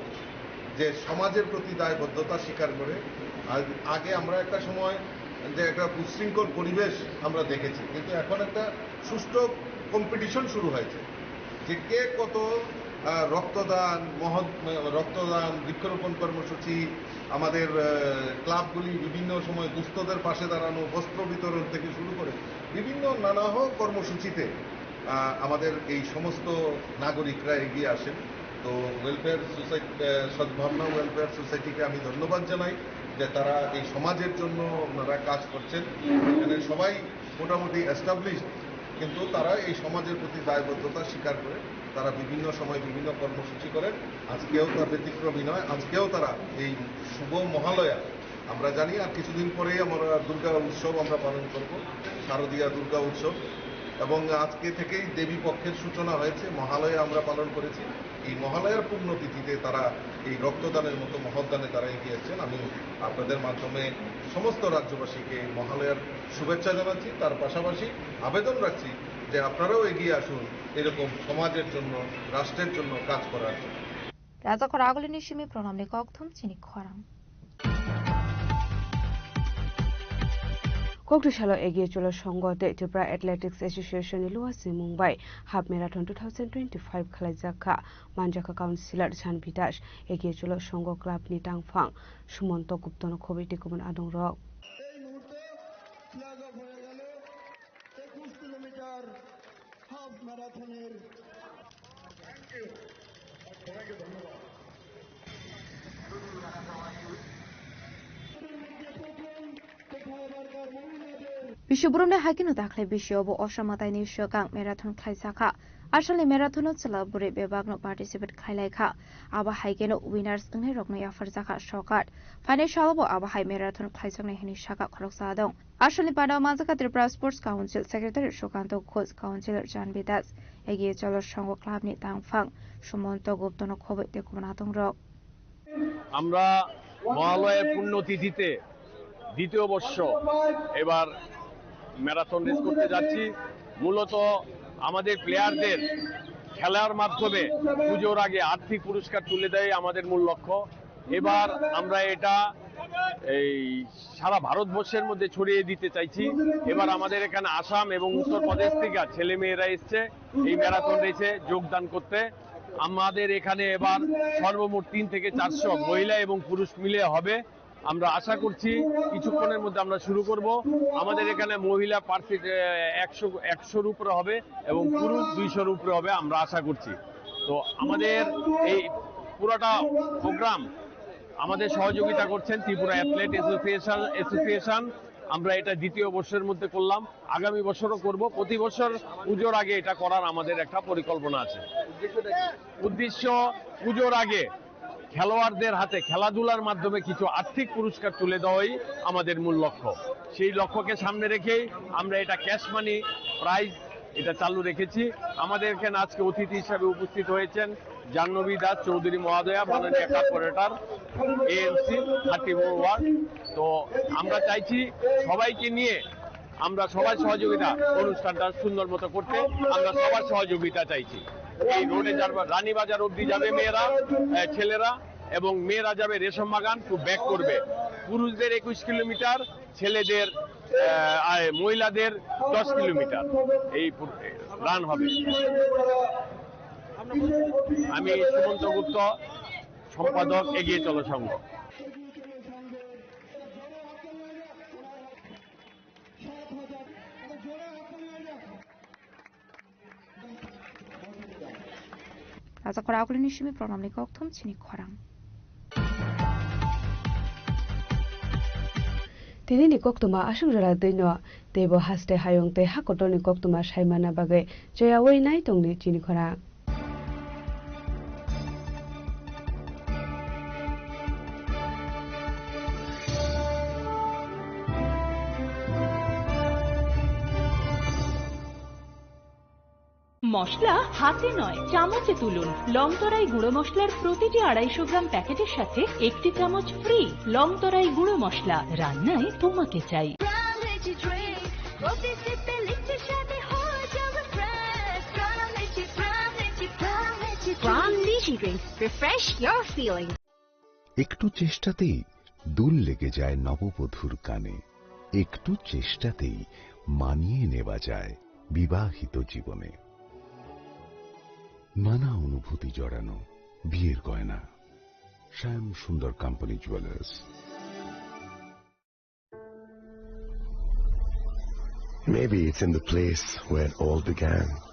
যে সমাজের প্রতি দায়বদ্ধতা স্বীকার করে। আ-, আগে আমরা একটা সময় যে একটা উচ্ছৃঙ্খল পরিবেশ আমরা দেখেছি, কিন্তু এখন একটা সুষ্ঠু কম্পিটিশন শুরু হয়েছে যে কে কত, আহ, রক্তদান, মহৎ, আহ, রক্তদান, বৃক্ষরোপণ কর্মসূচি, আমাদের, আহ, ক্লাবগুলি বিভিন্ন সময় দুস্থদের পাশে দাঁড়ানো, বস্ত্র বিতরণ থেকে শুরু করে বিভিন্ন নানা কর্মসূচিতে, আহ, আমাদের এই সমস্ত নাগরিকরা এগিয়ে আসেন। তো ওয়েলফেয়ার সোসাইটি, আহ, সদ্ভাবনা ওয়েলফেয়ার সোসাইটিকে আমি ধন্যবাদ জানাই যে তারা এই সমাজের জন্য ওনারা কাজ করছেন। এখানে সবাই মোটামুটি এস্টাবলিশড, কিন্তু তারা এই সমাজের প্রতি দায়বদ্ধতা স্বীকার করে তারা বিভিন্ন সময় বিভিন্ন কর্মসূচি করেন। আজকেও তার ব্যতিক্রমী নয়, আজকেও তারা এই শুভ মহালয়া, আমরা জানি আর কিছুদিন পরেই আমরা দুর্গা উৎসব আমরা পালন করব, শারদীয়া দুর্গা উৎসব, এবং আজকে থেকেই দেবী পক্ষের সূচনা হয়েছে, মহালয়া আমরা পালন করেছি। এই মহালয়ার পুণ্যতিথিতে তারা এই রক্তদানের মতো মহৎদানে তারা এগিয়ে এসেছেন। আমি আপনাদের মাধ্যমে সমস্ত রাজ্যবাসীকে এই মহালয়ার শুভেচ্ছা জানাচ্ছি, তার পাশাপাশি আবেদন রাখছি যে আপনারাও এগিয়ে আসুন এরকম সমাজের জন্য, রাষ্ট্রের জন্য কাজ করার জন্য। Rajakhor agulini simi pranamni kokthum chini khorang. Kokthum salo Egiye Cholo Songho tei Tripura Athletics Association ni luwa simung bai Half Marathon two thousand twenty-five khwlaijak kha. Manjakha Councillor Janbi Das, Egiye Cholo Songho Club ni tangphang Sumonto Gupta no khobwi tei kubun adongrok. এই মুহূর্তে flag of হয়ে গেল একুশ kilometre half ম্যারাথনের। Biswabrom ni hai kheno dakhli bisio bo Osha Matai ni swkang marathon khlai jakha. Asalni marathon o chwla bwrwi bebak no participate khlai lai kha. Abo hai kheno winners wngnai rok no yaphar jakha sokar. Phainai salo bo abo hai marathon khlai jaknai hinwi sakha khoroksa adong. Asalni panda o manjakha Tripura Sports Council Secretary Sukanto Ghosh, Councillor Janbi Das, Egiye Cholo Songho Club ni tangphang Sumonto Gupta no khobwi tei kubun adongrok. আমরা মহালয়ার পুণ্যতিথিতে দ্বিতীয় বর্ষ এবার marathon race করতে যাচ্ছি। মূলত আমাদের প্লেয়ারদের খেলার মাধ্যমে পুজোর আগে আর্থিক পুরস্কার তুলে দেয় আমাদের মূল লক্ষ্য। এবার আমরা এটা এই সারা ভারতবর্ষের মধ্যে ছড়িয়ে দিতে চাইছি। এবার আমাদের এখানে আসাম এবং উত্তরপ্রদেশ থেকে ছেলেমেয়েরা এসছে এই ম্যারাথন রেসে যোগদান করতে। আমাদের এখানে এবার সর্বমোট তিন থেকে চারশো মহিলা এবং পুরুষ মিলে হবে। আমরা আশা করছি কিছুক্ষণের মধ্যে আমরা শুরু করব। আমাদের এখানে মহিলা পার্সেন্ট একশো, একশোর উপরে হবে এবং পুরুষ দুইশোর উপরে হবে, আমরা আশা করছি। তো আমাদের এই পুরাটা প্রোগ্রাম আমাদের সহযোগিতা করছেন ত্রিপুরা অ্যাথলেট অ্যাসোসিয়েশন, অ্যাসোসিয়েশন। আমরা এটা দ্বিতীয় বর্ষের মধ্যে করলাম, আগামী বছরও করব। প্রতি বছর পুজোর আগে এটা করার আমাদের একটা পরিকল্পনা আছে। উদ্দেশ্য, পুজোর আগে খেলোয়াড়দের হাতে খেলাধুলার মাধ্যমে কিছু আর্থিক পুরস্কার তুলে দেওয়াই আমাদের মূল লক্ষ্য। সেই লক্ষ্যকে সামনে রেখেই আমরা এটা ক্যাশ মানি প্রাইজ এটা চালু রেখেছি। আমাদের এখানে আজকে অতিথি হিসাবে উপস্থিত হয়েছেন জাহ্নবী দাস চৌধুরী মহোদয়া, মাননীয় corporator, AMC thirty four ward. তো আমরা চাইছি সবাইকে নিয়ে আমরা সবার সহযোগিতা, অনুষ্ঠানটা সুন্দর মতো করতে আমরা সবার সহযোগিতা চাইছি। এই রোডে যার রানীবাজার অবধি যাবে মেয়েরা, আহ, ছেলেরা, এবং মেয়েরা যাবে রেশম বাগান টু ব্যাক করবে। পুরুষদের একুশ কিলোমিটার, ছেলেদের, আহ, আয়, মহিলাদের দশ কিলোমিটার এই রান হবে। আমি সুমন্ত গুপ্ত, সম্পাদক, এগিয়ে চলো সংঘ। Rajakhor agulini simi programni kokthum chini khorang. Tini ni koktuma aswk jora twi no, teibo haste hayung tei ha kotor ni koktuma saimana bagwi cheyaui nai tongni chini khorang. মশলা হাতে নয়, চামচে তুলুন। লংতরাই গুঁড়ো মশলার প্রতিটি আড়াইশো গ্রাম প্যাকেটের সাথে একটি চামচ ফ্রি। লংতরাই গুঁড়ো মশলা, রান্নায় তোমাকে চাই। Prime Energy Drink, প্রতি সিপে লিচ্ছে স্বাদে হয়ে যাবে fresh। Prime Energy, Prime Energy, Prime Energy Drink। Prime Energy Drink, refresh your feeling। একটু চেষ্টাতেই দুল লেগে যায় নববধূর কানে, একটু চেষ্টাতেই মানিয়ে নেওয়া যায় বিবাহিত জীবনে। নানা অনুভূতি জড়ানো বিয়ের গয়না। শ্যাম সুন্দর company jewellers. Maybe it's in the place where it all began.